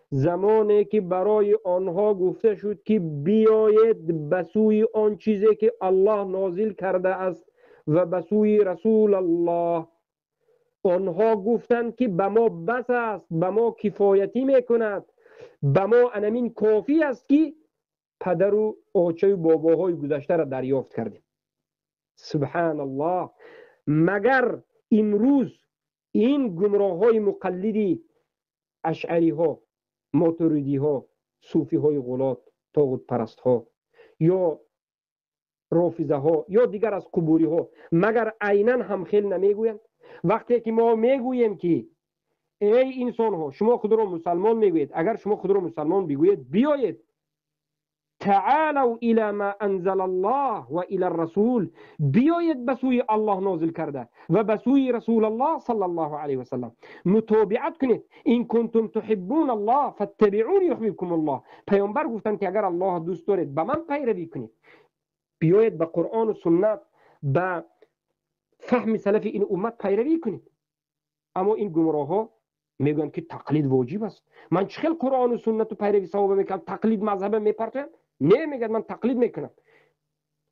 زمانی که برای آنها گفته شد که بیایید به سوی آن چیزی که الله نازل کرده است و به سوی رسول الله، آنها گفتند که به ما بس است، به ما کفایتی میکند، به ما انمین کافی است که پدر و آچه و باباهای گذشته را دریافت کردیم. سبحان الله. مگر امروز این گمراه های مقلدی اشعری ها، ماتریدی ها، صوفی های غلات، طاغوت پرست ها یا رافضه ها یا دیگر از قبوری ها، مگر عینا هم خیل نمیگویند؟ وقتی که ما میگوییم که ای انسان ها شما خود را مسلمان میگویید، اگر شما خود را مسلمان بگویید بیایید تعالوا الى ما انزل الله و الى الرسول، بیایید به سوی الله نازل کرده و به سوی رسول الله صلی الله علیه و سلم متابعت کنید. این کنتم تحبون الله فاتبعونی یحببکم الله. پیامبر گفتند که اگر الله دوست دارید به من پیروی کنید. بیایید به قرآن و سنت، ба фаҳми салафи ин уммат пайравӣ кунед. Аммо ин гумроҳҳо мегӯянд, ки тақлид воҷиб аст. Ман чӣ хел Қуръону суннату пайрави саҳоба мекунам, тақлид мазҳаба мепартоям? Не, мегӯяд, ман тақлид мекунам.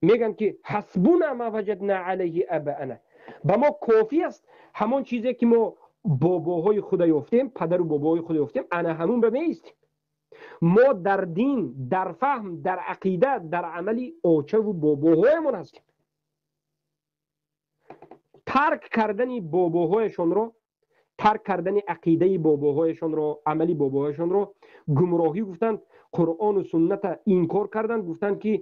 Мегӯянд, ки ҳасбуна ма ваҷадна алайҳи абаана, ба мо кофӣ аст ҳамон чизе ки мо бобоҳои худа ёфтем, падару бобоҳои худа ёфтем, ана ҳамун ба меистем. Мо дар дин, дар фаҳм, дар ақида, дар амали очаву бобоҳоямон ҳастем. Тарк кардани бобоҳояшонро, тарк кардани ақидаи бобоҳояшонро, амали бобоҳояшонро гумроҳӣ гуфтанд, Қуръону сунната инкор карданд, гуфтанд, ки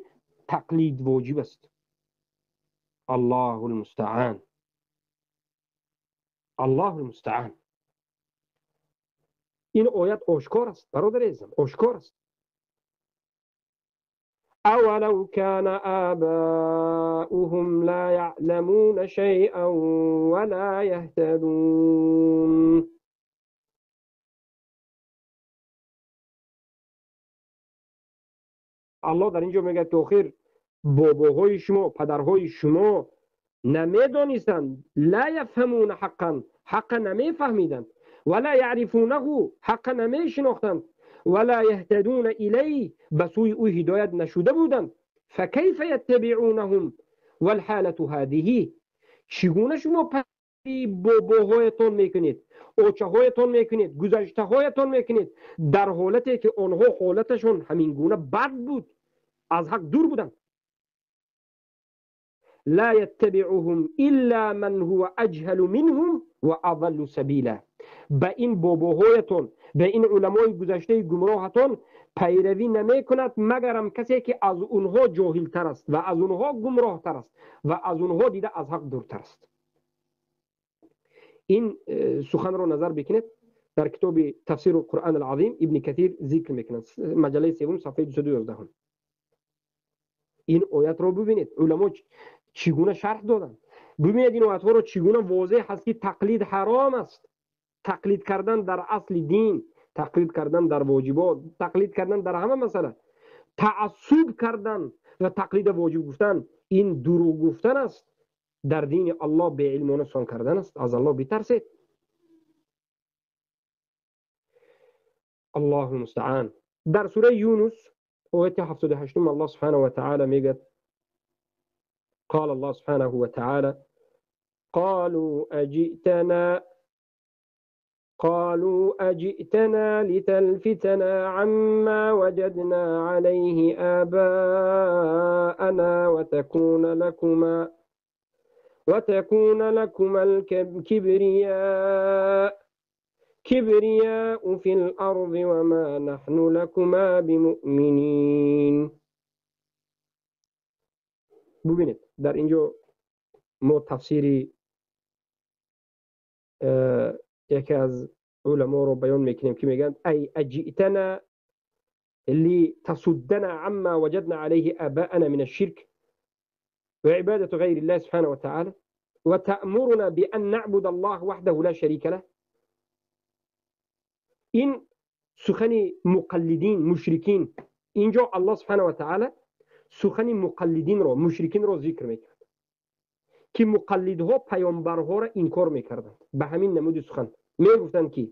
тақлид воҷиб аст. Аллоҳу лмустаан, Аллоҳу лмустаан. Ин оят ошкор аст, бародари азизам, ошкор аст. أولو كان آباؤهم لا يعلمون شيئا ولا يهتدون. الله در اینجا میگه که آخر باباهای شما، پدرهای شما نمیدانستند، لا یفهمون حقا، حق نمیفهمیدند، ولا يعرفونه، حق نمیشناختند، ولا يهتدون إليه، به سوی او هدایت نشده بودند. فكيف يتبعونهم والحالة هذه؟ چگونه شما پیروی باباهایتان میکنید، اوچه‌هایتان میکنید، گذشته‌هایتان میکنید، در حالتی که آنها حالتشون همین گونه بد بود، از حق دور بودند. لا يتبعهم إلا من هو أجهل منهم وأضل سبيلا. به این باباهایتون، به این علمای گذشته گمراهتون پیروی نمیکند مگرم کسی که از اونها جاهلتر است و از اونها گمراهتر است و از اونها دیده از حق دورتر است. این سخن رو نظر بکنید در کتاب تفسیر القرآن العظیم ابن کثیر ذکر میکنند، مجله سوم صفحه 211. این آیت رو ببینید علما چگونه شرح دادن. ببینید این آیت ها رو چگونه واضح هست که تقلید حرام است. تقلید کردن در اصل دین، تقلید کردن در واجبات، تقلید کردن در همه مسئله، تعصب کردن و تقلید واجب گفتن این دروغ گفتن است. در دین الله به علم و نسان کردن است. از الله بترسید. الله المستعان. در سوره یونس آیت 78 الله سبحانه و تعالی میگه قال الله سبحانه وتعالى قالوا أجئتنا لتلفتنا عما وجدنا عليه آباءنا وتكون لكما الكبرياء في الأرض وما نحن لكما بمؤمنين. ببینید در اینجا ما تفسیری یکی از علما رو بیان میکنیم که میگن ای اجئتنا لتصدنا عما وجدنا عليه آباءنا من الشرك وعبادة غير الله سبحانه وتعالى وتأمرنا بأن نعبد الله وحده لا شريك له. این سخن مقلدین مشرکین، اینجا الله سبحانه و تعالی سخن مقلدین رو، مشرکین رو ذکر میکرد که مقلدها پیامبرها را انکار میکردند. به همین نمود سخن میگفتند که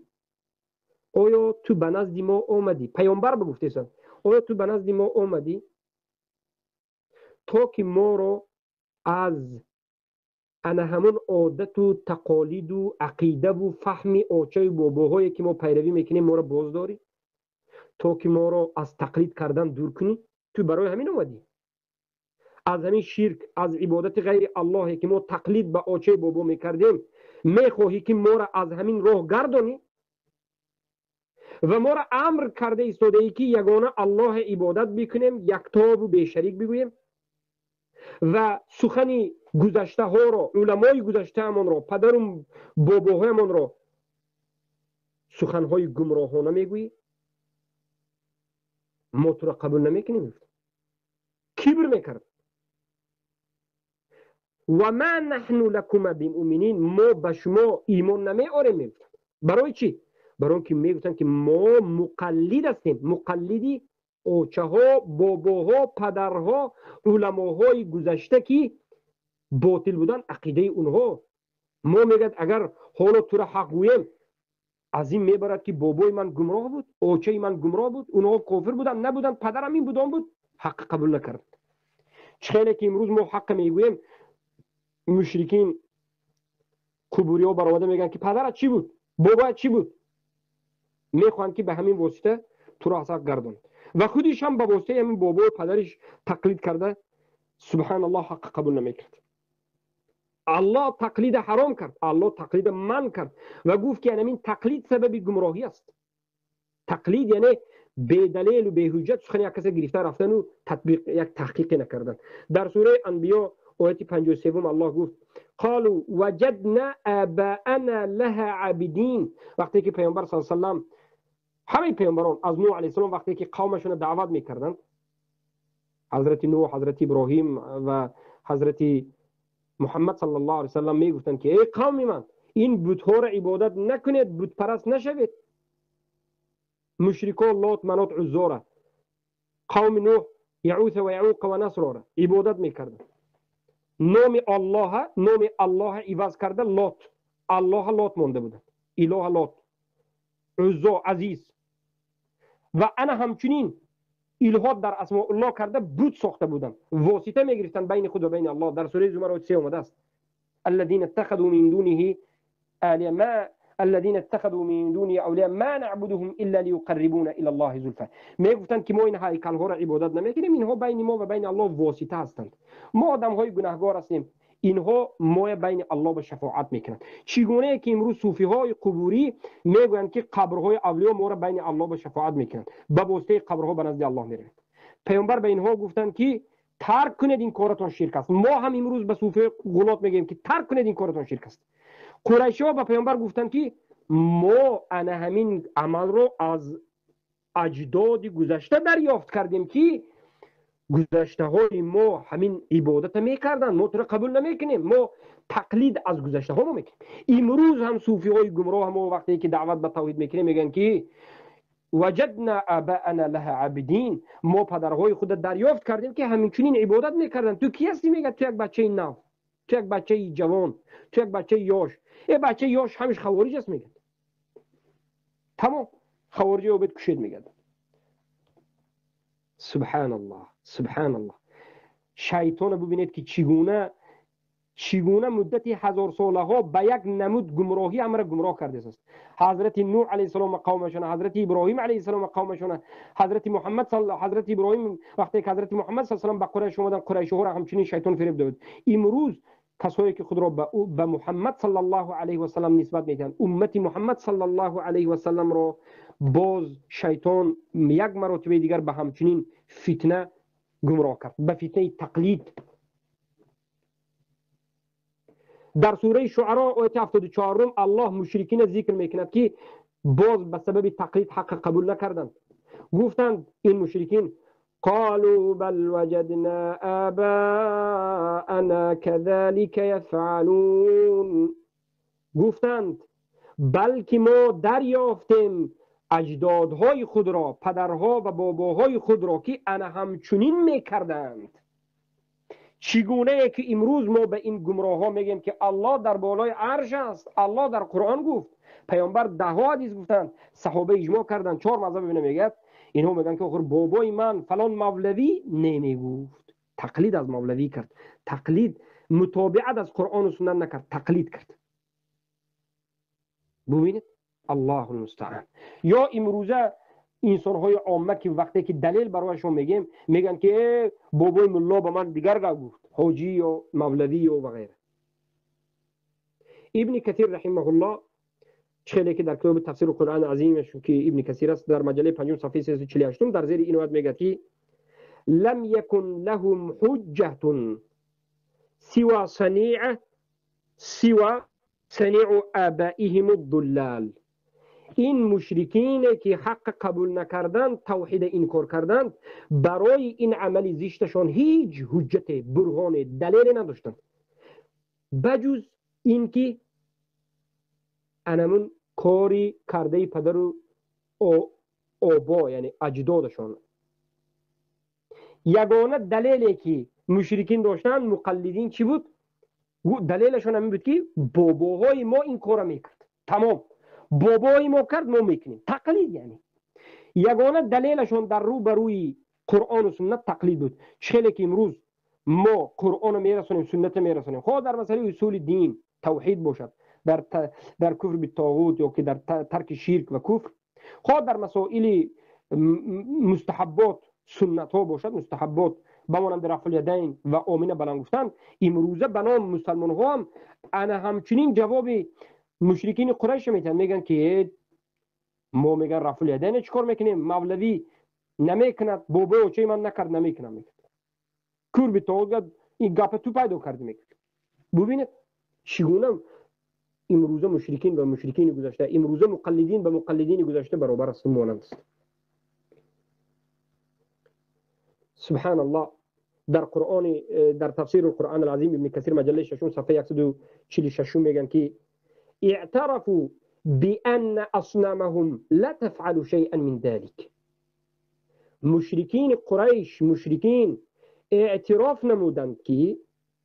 آیا تو به نزد ما آمدی، پیامبر بگفتیسند آیا تو به نزد ما آمدی تا که ما را از انا همون عادت و تقالید و عقیده و فهم آچای باباهایی که ما پیروی میکنیم ما را بازداری، تا که ما را از تقلید کردن دور کنی؟ تو برای همین آمدی، از همین شرک، از عبادت غیر الله که ما تقلید به آچه بابا میکردیم میخواهی که ما را از همین راه گردانی و ما را امر کرده ایستاده ای که یگانه الله عبادت بکنیم، یکتا و بیشریک بگوییم و سخن گذشته ها را، علمای گذشته همان را، پدر و باباهایمان را سخنهای گمراهانه میگویی؟ ما تو را قبول نمیکنیم. کبر میکرد. و ما نحن لکما بمؤمنین، ما به شما ایمان نمیآریم. برای چی؟ برای اینکه میگفتن که ما مقلد هستیم، مقلدی اوچه ها، باباها، پدرها، علماهای گذشته که ботил будан ақидаи онҳо. Мо мегӯяд, агар ҳоло тура ҳақ гӯем, аз ин мебарад ки бобои ман гумроҳ буд, очаи ман гумроҳ буд, онҳо кофир буданд, набуданд, падарам ин буд, он буд. Ҳақ қабул накард. Чӣ хеле ки имрӯз мо ҳаққа мегӯем, мушрикин қубуриҳо баромада мегӯянд ки падарат чӣ буд, бобоят чӣ буд. Мехоҳанд ки ба ҳамин восита туро аз ҳақ гардонад ва худиш ҳам ба воситаи ҳамин бобою падариш тақлид карда, субҳаналлоҳ, ҳаққа қабул намекард. Аллоҳ тақлида ҳаром кард, Аллоҳ тақлида манъ кард ва гуфт ки ҳамин тақлид сабаби гумроҳӣ аст. Тақлид яъне бедалелу беҳуҷҷат сухани як каса гирифта рафтану татбиқ, як таҳқиқе накардан. Дар сураи Анбиё ояти 53 Аллоҳ гуфт: қолу ваҷадна абаана лаҳа абидин. Вақте ки паёмбар саллаллоҳу алайҳи васаллам, ҳамаи паёмбарон аз Нӯҳ алайҳиссалом вақте ки қавмашонро даъват мекарданд, ҳазрати Нӯҳ, ҳазрати Иброҳим ва ҳазрати Муҳаммад саллаллоҳу алайҳи васаллам мегуфтанд ки эй қавми ман, ин бутҳоро ибодат накунед, бутпараст нашавед. Мушрико Лот, Манот, Уззора, қавми Нӯҳ Яъуса ва Яъуқа ва Насрора ибодат мекарданд. Номи Аллоҳа, номи Аллоҳа иваз карда Лот, Аллоҳа Лот монда буданд, илоҳа Лот, Уззо Азиз ва ана ҳамчунин илҳод дар асмоуллоҳ карда бут сохта буданд, восита мегирифтанд байни худ ва байни Аллоҳ. Дар сураи Зумар ояти 3 омадааст: аллазина иттахазу мин дунихи алия ма аллазина иттахазу мин дуни авлия ма набудуҳум илла лиюқаррибуна ила Аллоҳи зулфа. Мегуфтанд ки мо ин ҳайкалҳоро ибодат намекунем, инҳо байни мо ва байни Аллоҳ восита ҳастанд. Мо одамҳои гунаҳгор ҳастем, инҳо моя байни Аллоҳ ба шафоат мекунанд. Чӣ гунае ки имрӯз суфиҳои қубурӣ мегӯянд ки қабрҳои авлиё моро байни Аллоҳ ба шафоат мекунанд, ба воситаи қабрҳо ба назди Аллоҳ мераванд. Паёмбар ба инҳо гуфтанд ки тарк кунед, ин коратон ширк аст. Мо ҳам имрӯз ба суфиҳои ғулот мегӯем ки тарк кунед, ин коратон ширк аст. Қурайшиҳо ба паёмбар гуфтанд ки мо ана ҳамин амалро аз аҷдоди гузашта дарёфт кардем ки гузаштаҳои мо ҳамин ибодата мекарданд, мо туро қабул намекунем, мо тақлид аз гузаштаҳо мо мекунем. Имрӯз ҳам суфиҳои гумроҳ мо вақте ки даъват ба тавҳид мекунем мегӯянд ки ваҷадна абаана лаҳа абидин, мо падарҳои худро дарёфт кардем ки ҳаминчунин ибодат мекарданд. Ту кӣ ҳастӣ? Мегӯяд ту як бачаи нав, ту як бачаи ҷавон, ту як бачаи ёш. Э бачаи ёш ҳамиш хавориҷ аст, мегӯяд. Тамом, хавориҷи обед кушед, мегӯяд. Субҳаналлоҳ, субҳаналлоҳ. Шайтонро бубинед ки чӣ гуна муддати ҳазорсолаҳо ба як намуд гумроҳӣ ҳамаро гумроҳ кардааст. Ҳазрати Нӯҳ алайҳиссалом ва қавмашона, ҳазрати Иброҳим алайҳиссалом ва қавмашона, ҳазрати Муҳаммад, ҳазрати Иброҳим вақте ки ҳазрати Муҳаммад саллаллоҳу алайҳи васаллам ба Қурайш омаданд, қурайшиҳоро ҳамчунин шайтон фиреб дод. Имрӯз касое ки худро ба Муҳаммад саллаллоҳу алайҳи васаллам нисбат медиҳанд, уммати Муҳаммад саллаллоҳу алайҳи васалламро боз шайтон як маротибаи дигар ба ҳамчунин фитна гумроҳ кард, ба фитнаи тақлид. Дар сураи Шуаро ояти 74 Аллоҳ мушрикина зикр мекунад ки боз ба сабаби тақлид ҳаққа қабул накарданд. Гуфтанд ин мушрикин: قالوا بل وجدنا آباءنا كذلك يفعلون. گفتند بلکه ما دریافتیم اجدادهای خود را، پدرها و باباهای خود را که انا همچنین میکردند. چگونه که امروز ما به این گمراه ها میگیم که الله در بالای عرش است، الله در قرآن گفت، پیامبر ده ها حدیث گفتند، صحابه اجماع کردند، چهار مذهب میگه. اینها میگن که آخر بابای من فلان مولوی نمیگفت، تقلید از مولوی کرد، تقلید متابعت از قرآن و سنت نکرد، تقلید کرد. ببینید، الله المستعان. یا امروزه انسانهای عامه که وقتی که دلیل برایشون میگیم میگن که بابای ملا به من دیگر گفت، حاجی یا مولوی یا و غیره. ابن کثیر رحمه الله خیلی که در کتاب تفسیر قرآن عظیمش که ابن کثیر است در مجله 5 صفحه 348 در زیر این آیت میگه که لم يكن لهم حجة سوى صنيع آبائهم الضلال. این مشرکین که حق قبول نکردند، توحید انکار کردند، برای این عمل زشتشان هیچ حجت، برهان، دلیل نداشتند بجز اینکه انمون کاری کرده پدر و آبا، یعنی اجدادشان. یگانه دلیلی که مشرکین داشتند، مقلدین، چی بود؟ Далелашон ҳамин буд, ки бобоҳои мо ин корро мекард. Тамом. Бобои мо кард, мо мекунем. Тақлид яъне. Ягона далелашон дар рӯ ба рӯи Қуръону суннат тақлид буд. Чӣ хеле ки имрӯз мо Қуръонро мерасонем, суннатро мерасонем. Хоҳ дар масъалаи усули дин, тавҳид бошад, дар куфр битоғут ё ки дар тарки ширк ва куфр, хоҳ дар масоили мустаҳаббот, суннатҳо бошад, мустаҳаббот ба монанди рафъул-ядайн ва омина баланд гуфтан, имрӯза ба ном мусалмонҳо ҳам ана ҳамчунин ҷавоби мушрикини Қурайш метиҳанд. Мегӯянд ки мо мегӯянд рафъул-ядайн чӣ кор мекунем? Мавлавӣ намекунад, бобои очаи ман накард, намекунам мегӯяд. Куфр битоғут ин гапа ту пайдо кардӣ мегӯяд. Бубинед чӣ гуна имрӯза мушрикин ба мушрикини гузашта, имрӯза муқаллидин ба муқаллидини гузашта баробар аст, монанд аст. Субҳаналлоҳ. Дар Қуръон, дар тафсири Қуръон ал-Азим Ибн Касир маҷаллаи шашум сафҳаи 146 мегӯянд ки اعترفوا بأن أصنامهم لا تفعل شيئا من ذلك. مشرکین قریش، مشرکین اعتراف نمودند که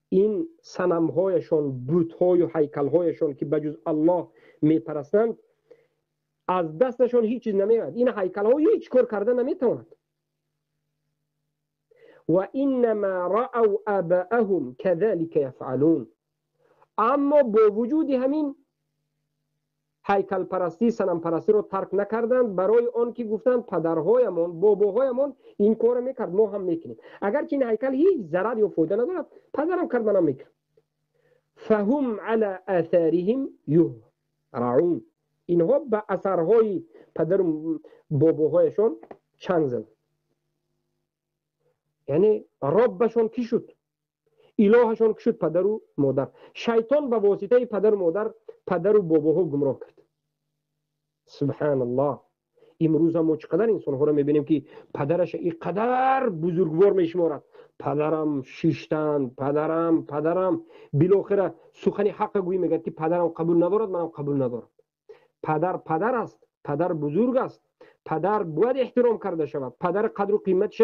این صنمهایشان، بت‌های و هیکل‌هایشان که بجز الله میپرستند، از دستشان هیچ چیز نمیاد. این هیکل‌ها هیچ کار کرده نمیتواند. و انما رأوا آباءهم كذلك يفعلون. اما با وجود همین هیکل پرستی، صنم پرستی رو ترک نکردند، برای آن که گفتند پدرهایمان، باباهایمان این کار میکرد، ما هم میکنیم. اگر که این هیکل هیچ ضرر یا فایده ندارد، پدرم کرد منم میکنم. فهم على آثارهم یهرعون. اینها به اثرهای پدر و باباهایشان چنگ زدند. یعنی ربشان کی شد؟ الهشان کی شد؟ پدر و مادر. شیطان به واسطه پدر و مادر، پدر و باباها گمراه کرد. سبحان الله. امروز ما چقدر انسان ها رو میبینیم که پدرش اینقدر بزرگوار میشمارد، پدرم شیشتن، پدرم، پدرم، بالاخره سخن حق گویی میگه که پدرم قبول ندارد، منم قبول ندارم. پدر پدر است، پدر بزرگ است، پدر باید احترام کرده شود، پدر قدر و قیمتش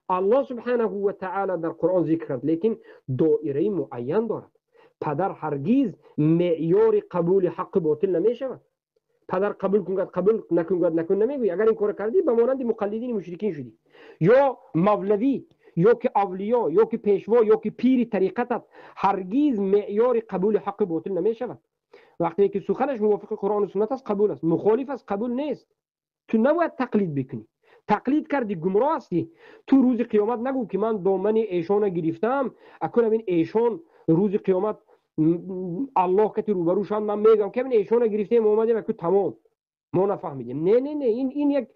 الله سبحانه و تعالی در قرآن ذکر کرد، لیکن دایره معین دارد. پدر هرگز معیار قبول حق باطل نمیشود. پدر قبول کند قبول نکند نکن نمیگوی. اگر این کار کردی به مانند مقلدین مشرکین شدی، یا مولوی، یا که اولیا، یا که پیشوا، یا که پیر طریقتت، هرگز معیار قبول حق باطل نمیشود. وقتی که سخنش موافق قرآن و سنت است قبول است، مخالف است قبول نیست. تو نباید تقلید بکنی. تقلید کردی گمراه هستی. تو روز قیامت نگو که من دامن ایشان گرفتم، اکنون این ایشان روز قیامت الله کتی روبرو شد من میگم که این ایشان گرفتیم اومدیم که تمام ما نفهمیدیم. نه نه نه، این یک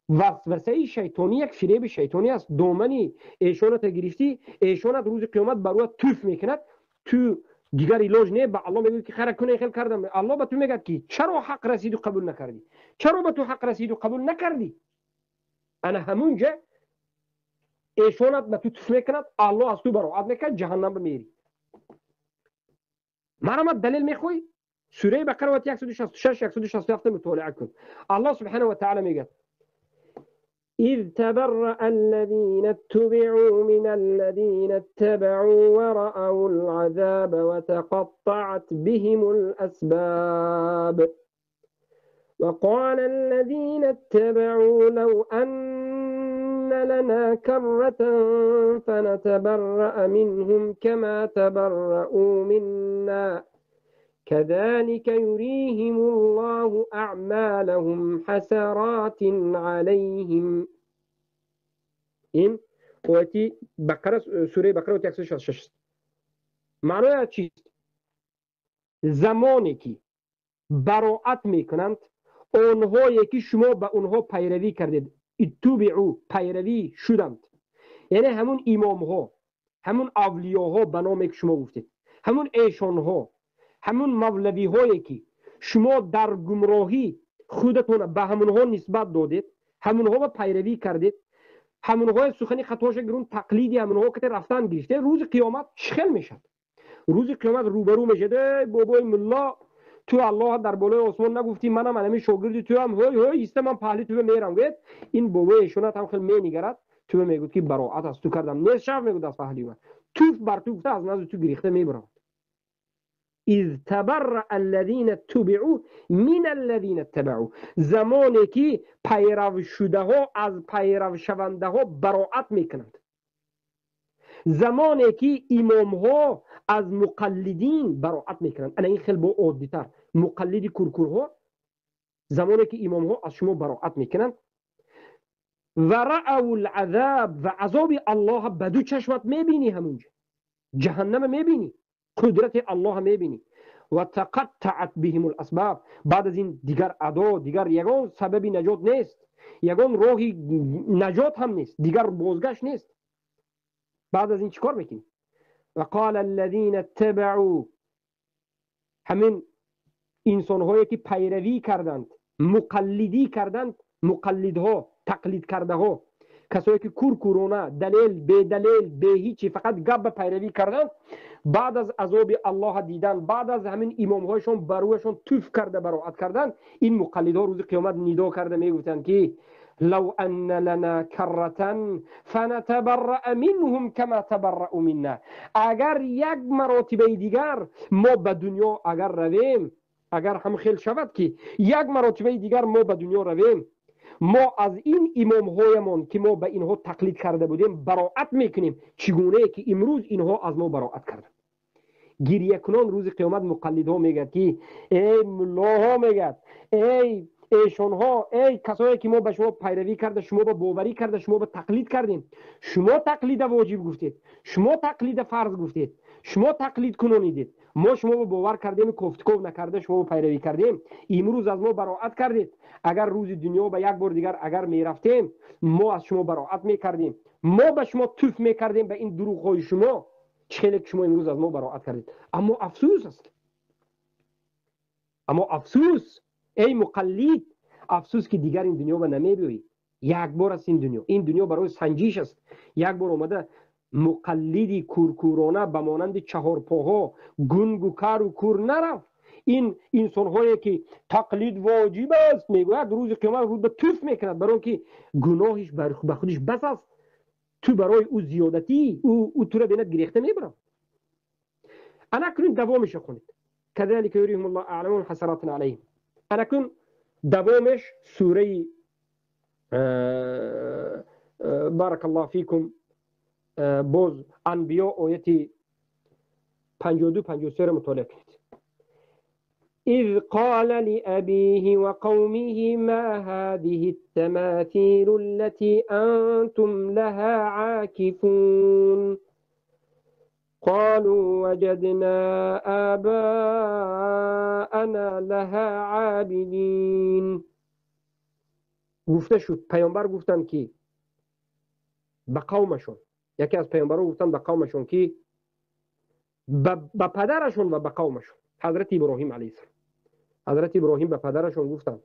وسوسه شیطانی، یک فریب شیطانی است. دامن ایشان تا گرفتی، ایشان روز قیامت بر توف میکند، تو دیگر علاج نه. به الله میگه که خیر کنه خیر کردم. الله به تو میگه که چرا حق رسید و قبول نکردی؟ چرا به تو حق رسید و قبول نکردی؟ انا همونجا ایشونت به تو تف میکند، الله از تو براعت میکند، جهنم بمیری. مرامت دلیل میخوای؟ سوره بقره 166 167 مطالعه کن. الله سبحانه و تعالی میگه إذ تبرأ الذين اتبعوا من الذين اتبعوا ورأوا العذاب وتقطعت بهم الأسباب وقال الذين اتبعوا لو أن لنا كرة فنتبرأ منهم كما تبرؤوا منا كذلك يريهم الله أعمالهم حسرات عليهم. این آیتی بقره، سوره بقره 166. معنای چیست؟ زمانی که براعت میکنند آنهایی که شما به آنها پیروی کردید، اتبعوا، پیروی شدند، یعنی همون امام ها، همون اولیاها به نامی که شما گفتید، همون ایشان ها، همون مولوی هایی که شما در گمراهی خودتون به همونها نسبت دادید، همونها به پیروی کردید، همونها سخنی خطاش گرون تقلیدی همونها که رفتن گرفته، روز قیامت چخل میشد. روز قیامت روبرو میشد، ای بابای ملا تو الله در بالای آسمان نگفتی، منم انمی شاگردی تو هم، هی هی ایسته من پهلی تو میرم. گفت این بابای ایشونت هم خیلی مینگرد، تو میگفت که براعت از تو کردم، نیست شب میگفت از پهلی من توف بر تو گفته از نزد تو گریخته میبرم. إذ تبرأ الذين اتبعوا من الذين اتبعوا، زمانی که پیرو شده ها از پیرو شونده ها براعت میکنند، زمانی که امام ها از مقلدین براعت میکنند. انا این خیلی با عادی تر مقلد کورکورها، زمانی که امام ها از شما براعت میکنند و رأوا العذاب، و عذاب الله به دو چشمت میبینی، همونجا جهنم میبینی، قدرت الله میبینی. و تقطعت بهم الاسباب، بعد از این دیگر ادا، دیگر یگان سبب نجات نیست، یگان راهی نجات هم نیست، دیگر بازگشت نیست. بعد از این چیکار میکنی؟ و قال الذين اتبعوا، همین انسانهایی که پیروی کردند، مقلدی کردند، مقلدها، تقلید کرده ها، کسایی که کورکورانه دلیل بی دلیل بی هیچی فقط گپ پیروی کردند، بعد از عذاب الله دیدن، بعد از همین امام هایشون برویشون توف کرده براعت کردند، این مقلدها روز قیامت ندا کرده میگفتند که لو ان لنا کرة فنتبرأ منهم كما تبرأوا منا. اگر یک مراتبه دیگر ما به دنیا اگر رویم، اگر هم خیل شود که یک مراتبه دیگر ما به دنیا رویم، ما از این امام هایمان که ما به اینها تقلید کرده بودیم براعت میکنیم، چگونه که امروز اینها از ما براعت کردند. گریه کنان روز قیامت مقلدها میگد که ای ملاها، میگد ای ایشونها، ای کسایی که ما به شما پیروی کرده، شما به باوری کرده، شما به تقلید کردیم، شما تقلید واجب گفتید، شما تقلید فرض گفتید، شما تقلید کنونیدید، ما شما به باور کردیم، کوفتکوف نکرده شما به پیروی کردیم، امروز از ما براعت کردید. اگر روز دنیا به یک بار دیگر اگر میرفتیم، ما از شما براعت میکردیم، ما به شما توف میکردیم به این دروغ های شما، چه که شما امروز از ما براعت کردید. اما افسوس است، اما افسوس ای مقلد، افسوس که دیگر این دنیا به نمیبینی. یک بار است این دنیا، این دنیا برای سنجیش است. یک بار اومده مقلدی کورکورانه به مانند چهار پاها گنگ و کر و کور نرفت. این انسان‌هایی که تقلید واجب است میگوید روز قیامت روز به توف میکند، برای که گناهش به خودش بس است. تو برای او زیادتی او تو را بیند گریخته میبرد. انا کنون دوامش خونید، كذلك يريهم الله اعمالهم حسرات عليهم. انا کن دوامش سوره بارك الله فيكم باز انبیاء آیت 52 53 را مطالعه کنید. إذ قال لأبيه وقومه ما هذه التماثيل التي أنتم لها عاكفون قالوا وجدنا آباءنا لها عابدين. گفته شد، پیامبر گفتند که به قومشون، یکی از پیامبران گفتند به قومشون که به پدرشون و به قومشون، حضرت ابراهیم علیه السلام، حضرت ابراهیم به پدرشون گفتند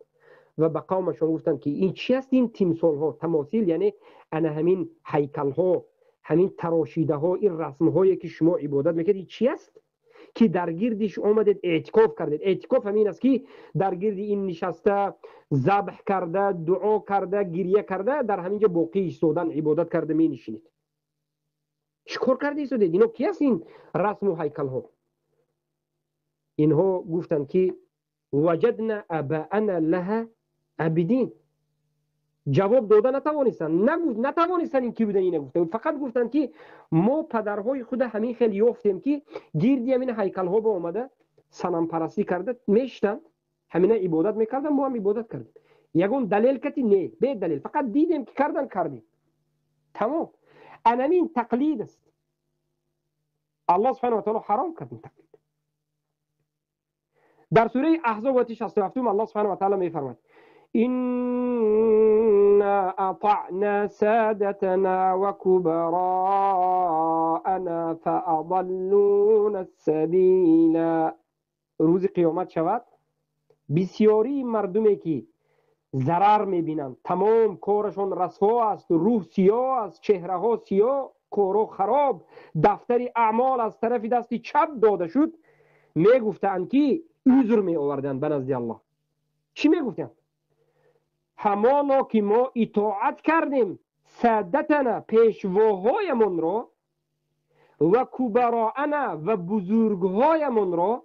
و به قومشون گفتند که این چی است این تیمسال ها، تماثیل یعنی انا همین هیکل ها، همین تراشیده ها، این رسم هایی که شما عبادت میکردید چی است که در گردش آمدید اعتکاف کردید. اعتکاف همین است که در گرد این نشسته، ذبح کرده، دعا کرده، گریه کرده، در همینجا باقی ایستادن، عبادت کرده می نشینید. چیکار کرده ایستادید؟ اینا کی است این رسم و هیکل ها؟ اینها گفتند که وجدنا اباءنا لها عابدین. جواب داده نتوانستند، نتوانستند این کی بودن اینا گفتند، فقط گفتند که ما پدرهای خود همین خیلی یافتیم که گیردی همین هیکل ها با آمده صنم پرستی کرده میشتند، همینا عبادت میکردن، ما هم عبادت کردیم. یگون دلیل کتی نه، به دلیل فقط دیدیم که کردن کردیم، تمام. انمین تقلید است. الله سبحانه و تعالی حرام کرد این تقلید. در سوره احزاب آیه 67 الله سبحانه و تعالی میفرماید إنا أطعنا سادتنا وكبراءنا فأضلونا السبیل. روز قیامت شود بسیاری مردمی که ضرر میبینند، تمام کارشون رسوا است، روح سیاه است، چهره ها سیاه، کارو خراب، دفتر اعمال از طرف دست چپ داده شد، میگفتند که عذر می آوردند به نزد الله. چی میگفتند؟ همانا که ما اطاعت کردیم سادتنا، پیشواهایمان را، و کبراءنا و بزرگهایمان را،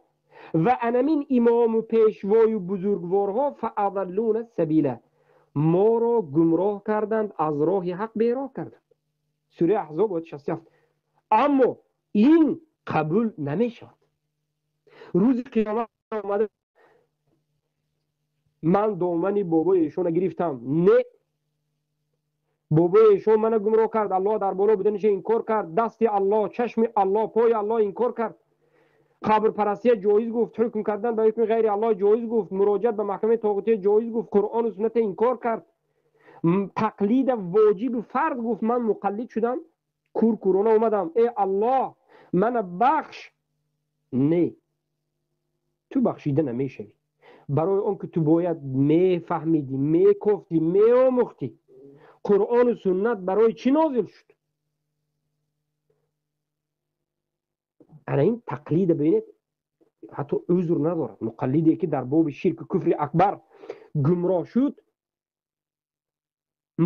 ва анамин имому пешвою бузургворҳо фаадаллуна сабила, моро гумроҳ карданд, аз роҳи ҳақ бероҳ карданд. Сураи Аҳзоб ояти 67. Аммо ин қабул намешавад. Рӯзи қиёмат омада ман домани бобои эшона гирифтам, не, бобои эшон мана гумроҳ кард, Аллоҳ дар боло буданиша инкор кард, дасти Аллоҳ, чашми Аллоҳ, пои Аллоҳ инкор кард, қабрпарастия ҷоиз гуфт, ҳукм кардан ба ҳукми ғайри Аллоҳ ҷоиз гуфт, муроҷиат ба маҳкамаи тоғутия ҷоиз гуфт, Қуръону сунната инкор кард, тақлида воҷибу фарз гуфт, ман муқаллид шудам, куркурона омадам, э Аллоҳ мана бахш. Не, ту бахшида намешавӣ, барои он ки ту бояд мефаҳмидӣ, мекофтӣ, меомӯхтӣ. Қуръону суннат барои чӣ нозил шуд? Ана ин тақлида бибинед, ҳатто узр надорад. Муқаллиде ки дар боби ширку куфри акбар гумроҳ шуд,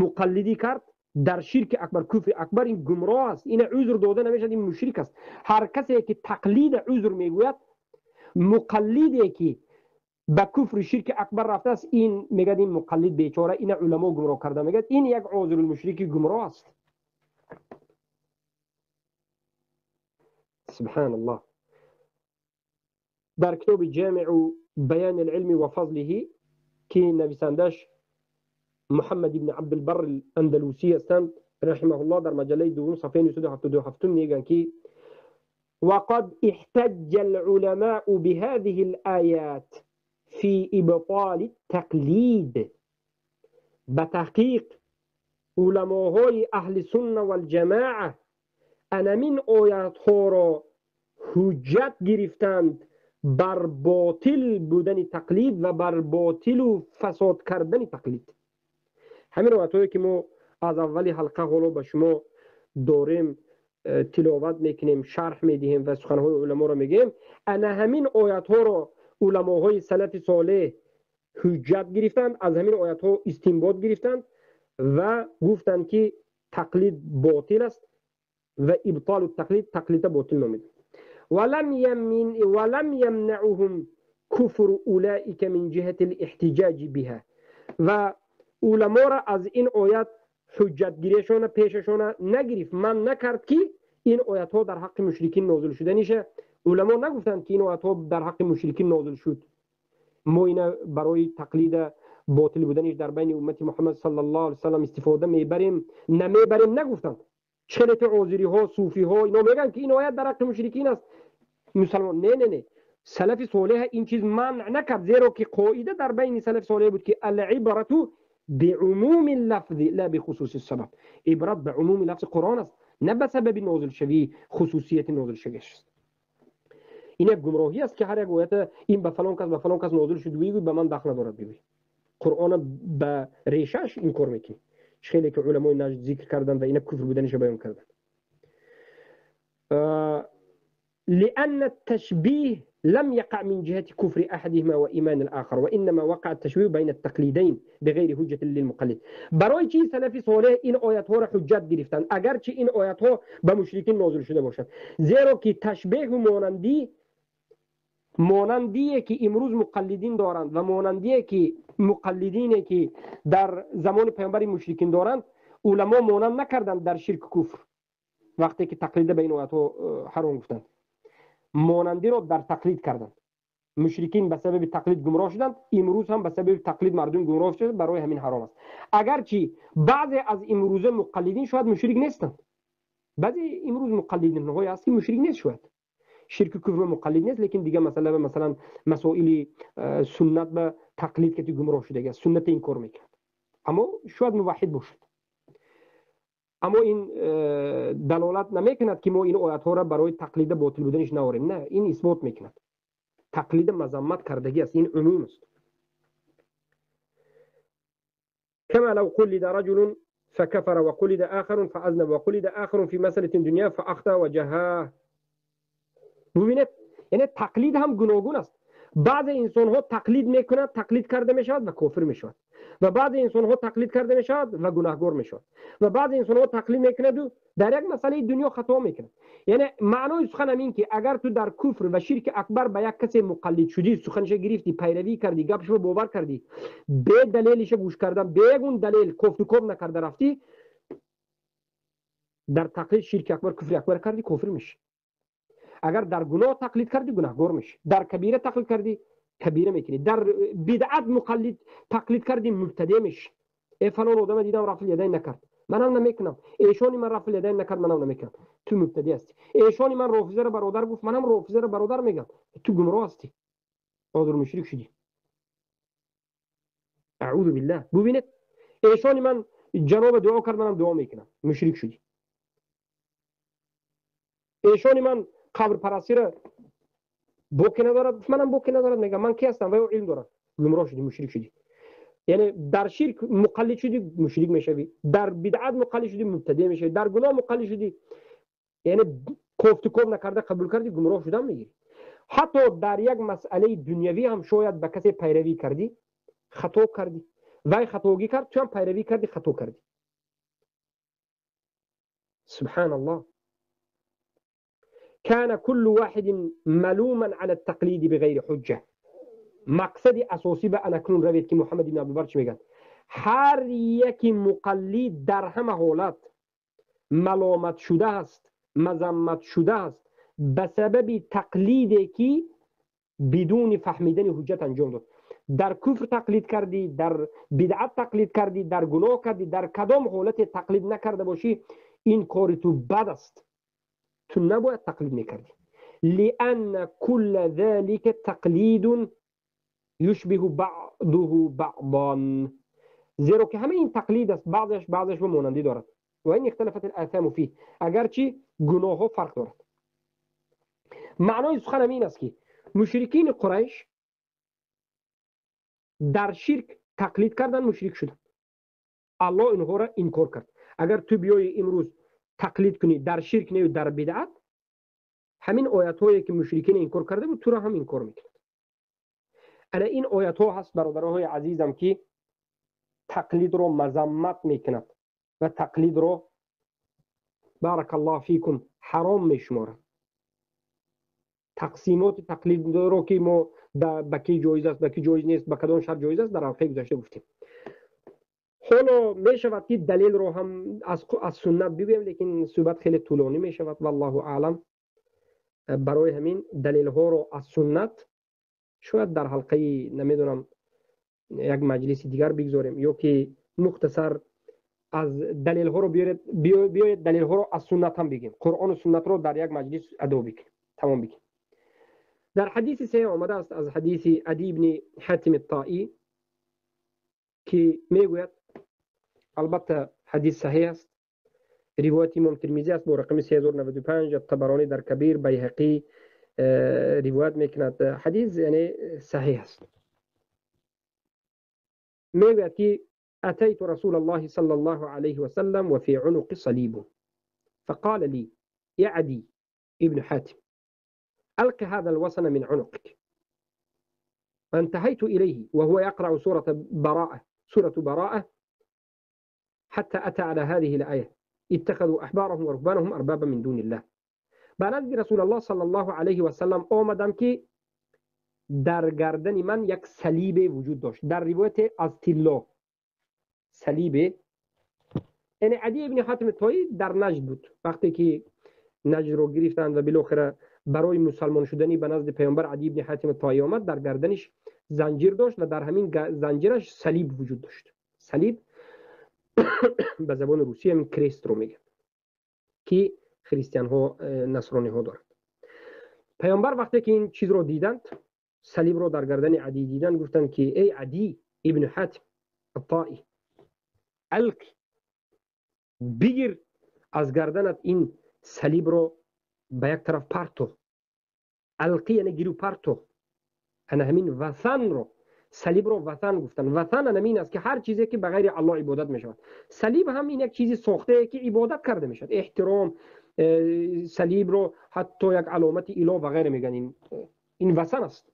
муқаллидӣ кард дар ширки акбар, куфри акбар, ин гумроҳ аст, ина узр дода намешавад, ин мушрик аст. Ҳар касе ки тақлида узр мегӯяд, муқаллиде ки ба куфри ширки акбар рафтааст, ин мегӯяд ин муқаллид бечора, ина уламо гумроҳ карда мегӯяд, ин як озирулмушрики гумроҳ аст. Субҳаналлоҳ. Дар китоби Ҷамиу баёни алилми ва фазлиҳи ки нависандаш Муҳаммад ибни Абдулбарр Андалусӣ ҳастанд раҳимаҳуллоҳ, дар маҷаллаи дуввум сафҳаи 977 мегӯянд ки وقد احتج العلماء بهذه الآيات في إبطال التقليد. بتحقیق علماهای اهل سنة والجماعة انا من آیات ها را حجت گرفتند بر باطل بودن تقلید و بر باطل و فساد کردن تقلید. همین آیات که ما از اول حلقه حالا به شما داریم تلاوت میکنیم، شرح میدهیم و سخنهای علما را میگیم، انا همین آیات ها را علماهای سلف صالح حجت گرفتند، از همین آیات ها استنباط گرفتند و گفتند که تقلید باطل است و ابطال التقلید، تقلید باطل نامید. ولم يمنعهم كفر اولئك من جهة الاحتجاج بها. و علما را از این آیات حجت گیریشون پیششون نگرفت، من نکرد که این آیات ها در حق مشرکین نازل شدنیشه. علما نگفتند که این آیات ها در حق مشرکین نازل شد، ما اینا برای تقلید باطل بودنش در بین امت محمد صلی الله علیه و سلم استفاده میبریم نمیبریم نگفتند. چلت عازری ها، صوفی ها اینا میگن که این آیات در حق مشرکین است، مسلمان نه نه نه. سلف صالح این چیز منع نکرد، زیرا که قاعده در بین سلف صالح بود که العبرة بعموم اللفظ لا بخصوص السبب. عبرت به عموم لفظ قرآن است، نه به سبب نازل شوی، خصوصیت نازل شویش است. این یک گمراهی است که هر یک آیت این به فلان کس به فلان کس نازل شد بگوی به من دخل ندارد بگوی. قرآن به ریشش این کار میکنی، خیلی که علمای نجد ذکر کردند و اینا کفر بودنش بیان کردند. لأن التشبيه لم يقع من جهة كفر أحدهما وإيمان الآخر، وإنما وقع التشبيه بين التقليدين بغير حجة للمقلد. برای چی سلف صالح این آیت ها را حجت گرفتند اگرچه این آیت ها به مشرکین نازل شده باشد؟ زیرا که تشبیه و مانندیه که امروز مقلدین دارند و مانندیه که مقلدینه که در زمان پیامبر مشرکین دارند، علما مانند نکردند در شرک کفر. وقتی که تقلید به این آیت ها حرام گفتند، مانندی را در تقلید کردند. مشرکین به سبب تقلید گمراه شدند، امروز هم به سبب تقلید مردم گمراه شدند، برای همین حرام است. اگرچه بعضی از امروزه مقلدین شاید مشرک نیستند، بعضی امروز مقلدین های هست که مشرک نیست، شاید شرک کفر مقلد نیست، لیکن دیگه مثلا مسائل سنت به تقلید که گمراه شده است، سنت این کار میکرد، اما شاید موحد باشد. اما این دلالت نمیکند که ما این آیت ها را برای تقلید باطل بودنش نوریم، نه، این اثبات میکند تقلید مذمت کردگی است، این عموم است. كما لو قلد رجل فكفر وقلد آخر فأذنب وقلد آخر في مسألة دنیا فأخطأ وجهاه. ببینید، یعنی تقلید هم گوناگون است. بعض انسان ها تقلید میکند، تقلید کرده میشود و کافر میشود، و بعض انسان ها تقلید کرده میشود و گناهگار میشود، و بعض انسان ها تقلید میکند و Дар як масъалаи дунё хато мекунад. Яъне маънои сухан ҳамин ки агар ту дар куфр ва ширки акбар ба як касе муқаллид шудӣ, суханша гирифтӣ, пайравӣ кардӣ, гапшо бовар кардӣ, бе далелиша гӯш кардан, бе ягон далел кофтуков накарда рафтӣ, дар тақлид ширки акбар, куфри акбар кардӣ, кофир мешӣ. Агар дар гуноҳ тақлид кардӣ, гунаҳгор мешӣ. Дар кабира тақлид кардӣ, кабира мекунӣ. Дар бидъат муқаллид тақлид кардӣ, мубтадеъ мешӣ. Э фалон одама дидам рафъ ядайн накард, манам намекунам. Эшони ман рафъ ядайн накард, манам намекунам. Ту мубтадеъ ҳастӣ. Эшони ман рофизаро бародар гуфт, манам рофизаро бародар мегам. Ту гумроҳ ҳастӣ, ҳозир мушрик шудӣ. Аъузу биллаҳ. Бубинед, эшони ман ҷаноба дуо кард, манам дуо мекунам, мушрик шудӣ. Эшони ман қабрпарастиро боке надорад, манам боке надорад мегам, ман ки ҳастам ва ё илм дорад. Гумроҳ шудӣ, мушрик шудӣ. Яъне дар ширк муқаллид шудӣ, мушрик мешавӣ. Дар бидъат муқаллид шудӣ, мубтадеъ мешавӣ. Дар гуноҳ муқаллид шудӣ, яъне кофтуков накарда қабул кардӣ, гумроҳ шудан мегирӣ. Ҳатто дар як масъалаи дунявӣ ҳам шояд ба касе пайравӣ кардӣ, хато кардӣ, вай хатогӣ кард, ту ҳам пайравӣ кардӣ, хато кардӣ. Субҳаналлоҳ. كان كل واحد ملوما على التقليد بغير حجة. مقصد اساسی به انکنون روید که محمد بن عبدالبر چی میگن؟ هر یکی مقلد در همه حالت ملامت شده است، مذمت شده است به سبب تقلیدی که بدون فهمیدن حجت انجام داد. در کفر تقلید کردی، در بدعت تقلید کردی، در گناه کردی، در کدام حالت تقلید نکرده باشی، این کار تو بد است، تو نباید تقلید میکردی. لأن كل ذلك تقلید یشبه بعضه بعضا، زیرا که همه این تقلید است، بعضش بعضش به مانندی دارد. و این اختلافت الاثام فیه، اگرچه گناه ها فرق دارد. معنای سخنم این است که مشرکین قریش در شرک تقلید کردن، مشرک شدند. الله اینها را انکار کرد. اگر تو بیای امروز تقلید کنی در شرک نه در بدعت، همین آیت هایی که مشرکین انکار کرده بود تو را هم انکار میکرد. انا این آیت ها هست برادرهای عزیزم که تقلید رو مذمت میکند و تقلید رو بارک الله فیکم حرام میشمارد. تقسیمات تقلید رو که ما به کی جایز است، به کی جایز نیست، به کدام شرط جایز است در حلقه گذشته گفتیم. حالا میشود که دلیل رو هم از سنت بگویم، لیکن صحبت خیلی طولانی میشود والله اعلم. برای همین دلیل ها رو از سنت شاید در حلقه نمیدونم یک مجلس دیگر بگذاریم، یا که مختصر از دلیل ها رو بیاید دلیل ها رو از سنت هم بگیم، قرآن و سنت رو در یک مجلس ادا بکنیم، تمام بکنیم. در حدیث سه آمده است از حدیث عدی بن حاتم الطائی که میگوید، البته حدیث صحیح است، روایت امام ترمذی است با رقم 3095، طبرانی در کبیر، بیهقی روایت میکند. حدیث یعنی صحیح است. میگوید که اتیت رسول الله صلی الله علیه وسلم وفي عنق صلیب فقال لي يا عدي ابن حاتم ألق هذا الوثن من عنقك. فانتهيت إليه وهو يقرأ سورة براءة حتى أتى على هذه الآية اتخذوا أحبارهم ورهبانهم أربابا من دون الله. به نزد رسول الله صلی الله علیه و سلم آمدم که در گردن من یک صلیب وجود داشت. در روایت از طلا صلیب، یعنی عدی ابن حاتم طایی در نجد بود وقتی که نجد رو گرفتند و بالاخره برای مسلمان شدنی به نزد پیامبر عدی ابن حاتم طایی آمد، در گردنش زنجیر داشت و در همین زنجیرش صلیب وجود داشت. صلیب به زبان روسی هم کریست رو میگن که خریستیان ها نصرانی ها دارند. پیامبر وقتی که این چیز رو دیدند، صلیب رو در گردن عدی دیدند، گفتند که ای عدی ابن حاتم الطائی القی، بگیر از گردنت این صلیب رو به یک طرف پرتو. القی یعنی گیرو پرتو. انا همین وثن رو، صلیب رو وثن گفتن. وثن همین است که هر چیزی که بغیر الله عبادت می شود. صلیب هم این یک چیزی ساخته که عبادت کرده می شود، احترام صلیب رو حتی یک علامت اله و غیره میگن. این وثن است.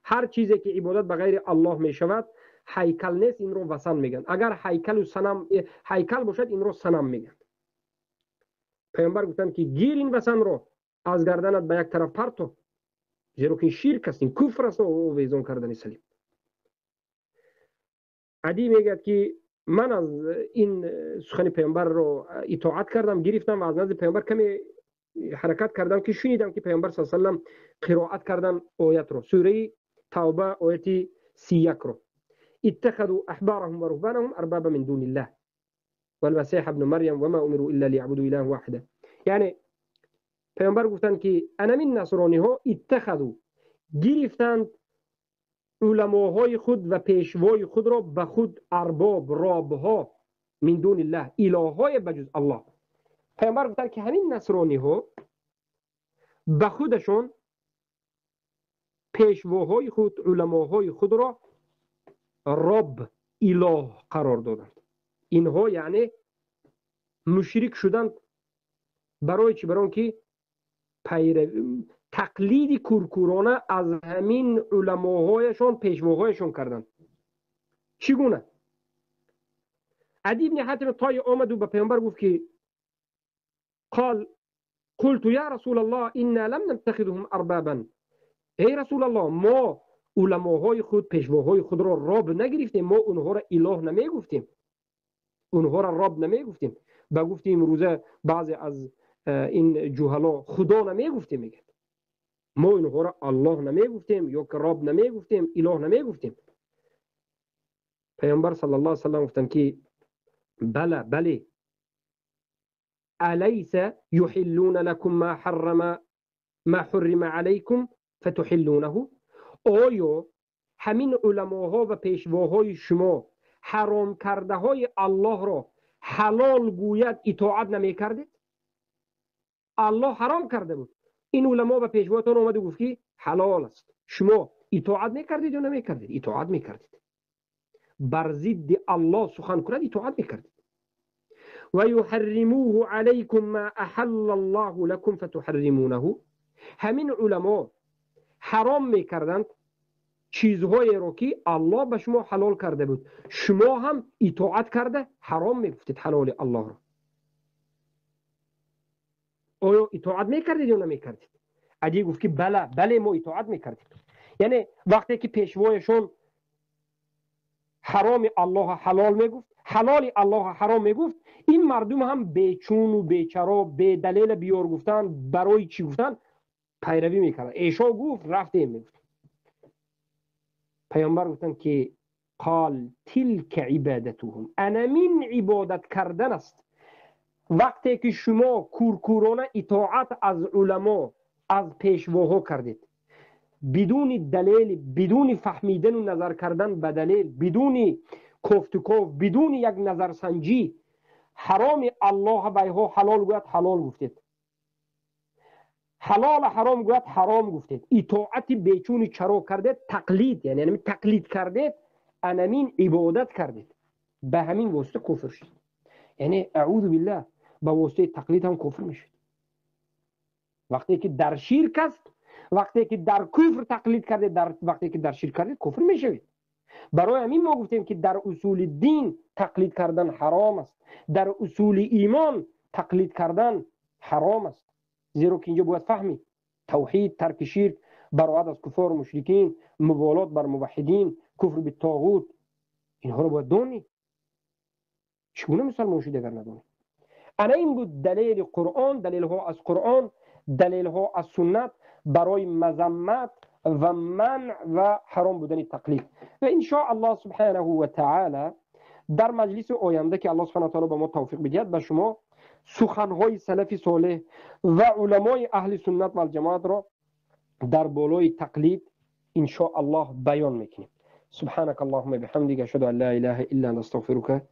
هر چیزی که عبادت بغیر الله می شود هیکل نیست، این رو وثن میگن. اگر هیکل و صنم، هیکل باشد این رو صنم میگن. Паёмбар гуфтанд, ки гир ин васанро, аз гарданат ба як тараф парто, зеро ки ин ширк аст, ин куфр аст, овезон кардани салиб. Адӣ мегӯяд, ки ман аз ин сухани паёмбарро итоат кардам, гирифтам ва аз назди паёмбар каме ҳаракат кардам, ки шунидам, ки паёмбар саллаллоҳу алайҳи васаллам қироат кардан оятро, сураи Тавба ояти 31-ро: اتخذوا احبارهم ورهبانهم اربابا من دون الله والمسيح ابن مريم وما امروا الا ليعبدوا اله واحدا. یعنی پیامبر گفتند که انمین نصرانی ها اتخذوا گرفتند علماهای خود و پیشوای خود را به خود ارباب، رابها، من دون الله، الههای بجز الله. پیامبر گفتند که همین نصرانی ها به خودشون پیشواهای خود، علماهای خود را رب، اله قرار دادند. اینها یعنی مشرک شدند. برای چی؟ برای که تقلید کورکورانه از همین علماهایشان، پیشواهایشان کردند. چگونه؟ عدی بن حاتم طایی آمد و به پیامبر گفت که قال قلت یا رسول الله انا لم نتخذهم اربابا. ای رسول الله، ما علماهای خود، پیشواهای خود را رب نگرفتیم، ما اونها را اله نمیگفتیم، اونها را رب نمیگفتیم. به گفت امروزه بعضی از این جهلا خدا نمیگفتیم، میگه ما اینها را الله نمیگفتیم یا که رب نمیگفتیم، اله نمیگفتیم. پیامبر صلی الله علیه و سلم گفتند که بله، بله، الیس یحلون لكم ما حرم علیکم فتحلونه. آیا همین علماها و پیشواهای شما حرام کرده های الله را حلال گوید اطاعت نمی کردید؟ الله حرام کرده بود، این علما و پیشواتون اومده گفت که حلال است، شما اطاعت میکردید یا نمیکردید؟ اطاعت میکردید. بر ضد الله سخن کند اطاعت میکردید. و یحرموه علیکم ما احل الله لكم فتحرمونه. همین علما حرام میکردند چیزهایی رو که الله به شما حلال کرده بود، شما هم اطاعت کرده حرام میگفتید حلال الله رو. آیا اطاعت میکردید یا نمیکردید؟ عدی گفت که بله، بله، ما اطاعت میکردیم. یعنی وقتی که پیشوایشون حرام الله حلال میگفت، حلال الله حرام میگفت، این مردم هم بیچون و بیچرا، بی دلیل بیار گفتن، برای چی گفتن، پیروی میکردن. ایشا گفت رفتیم میگفت. پیامبر گفتن که قال تلک عبادتهم، انا من عبادت کردن است. وقتی که شما کورکورانه اطاعت از علما، از پیشواها کردید، بدون دلیل، بدون فهمیدن و نظر کردن به دلیل، بدون کوفت و کوف، بدون یک نظرسنجی، حرام الله به حلال گوید حلال گفتید، حلال حرام گوید حرام گفتید، اطاعت بیچون چرا کردید، تقلید، یعنی تقلید کردید، انمین عبادت کردید، به همین واسطه کفر شد. یعنی اعوذ بالله، به واسطه تقلید هم کفر میشد. وقتی که در شرک است، وقتی که در کفر تقلید کردید، در وقتی که در شرک کردید کفر میشوید. برای همین ما گفتیم که در اصول دین تقلید کردن حرام است، در اصول ایمان تقلید کردن حرام است. زیرا که اینجا باید فهمید توحید، ترک شرک، براعت از کفار و مشرکین، موالات بر موحدین، کفر به طاغوت، اینها رو باید دانی. چگونه مسلمان شد اگر ندانی؟ انا این بود دلیل قرآن، دلیل ها از قرآن، دلیل ها از سنت برای مذمت و منع و حرام بودن تقلید. و ان شاء الله سبحانه و تعالی در مجلس آینده که الله سبحانه و تعالی به ما توفیق بدهد، به شما سخنهای سلف صالح و علمای اهل سنت و الجماعت را در بالای تقلید ان شاء الله بیان میکنیم. سبحانك اللهم بحمدك، اشهد ان لا اله الا انت، استغفرك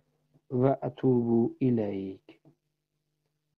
و اتوب الیک.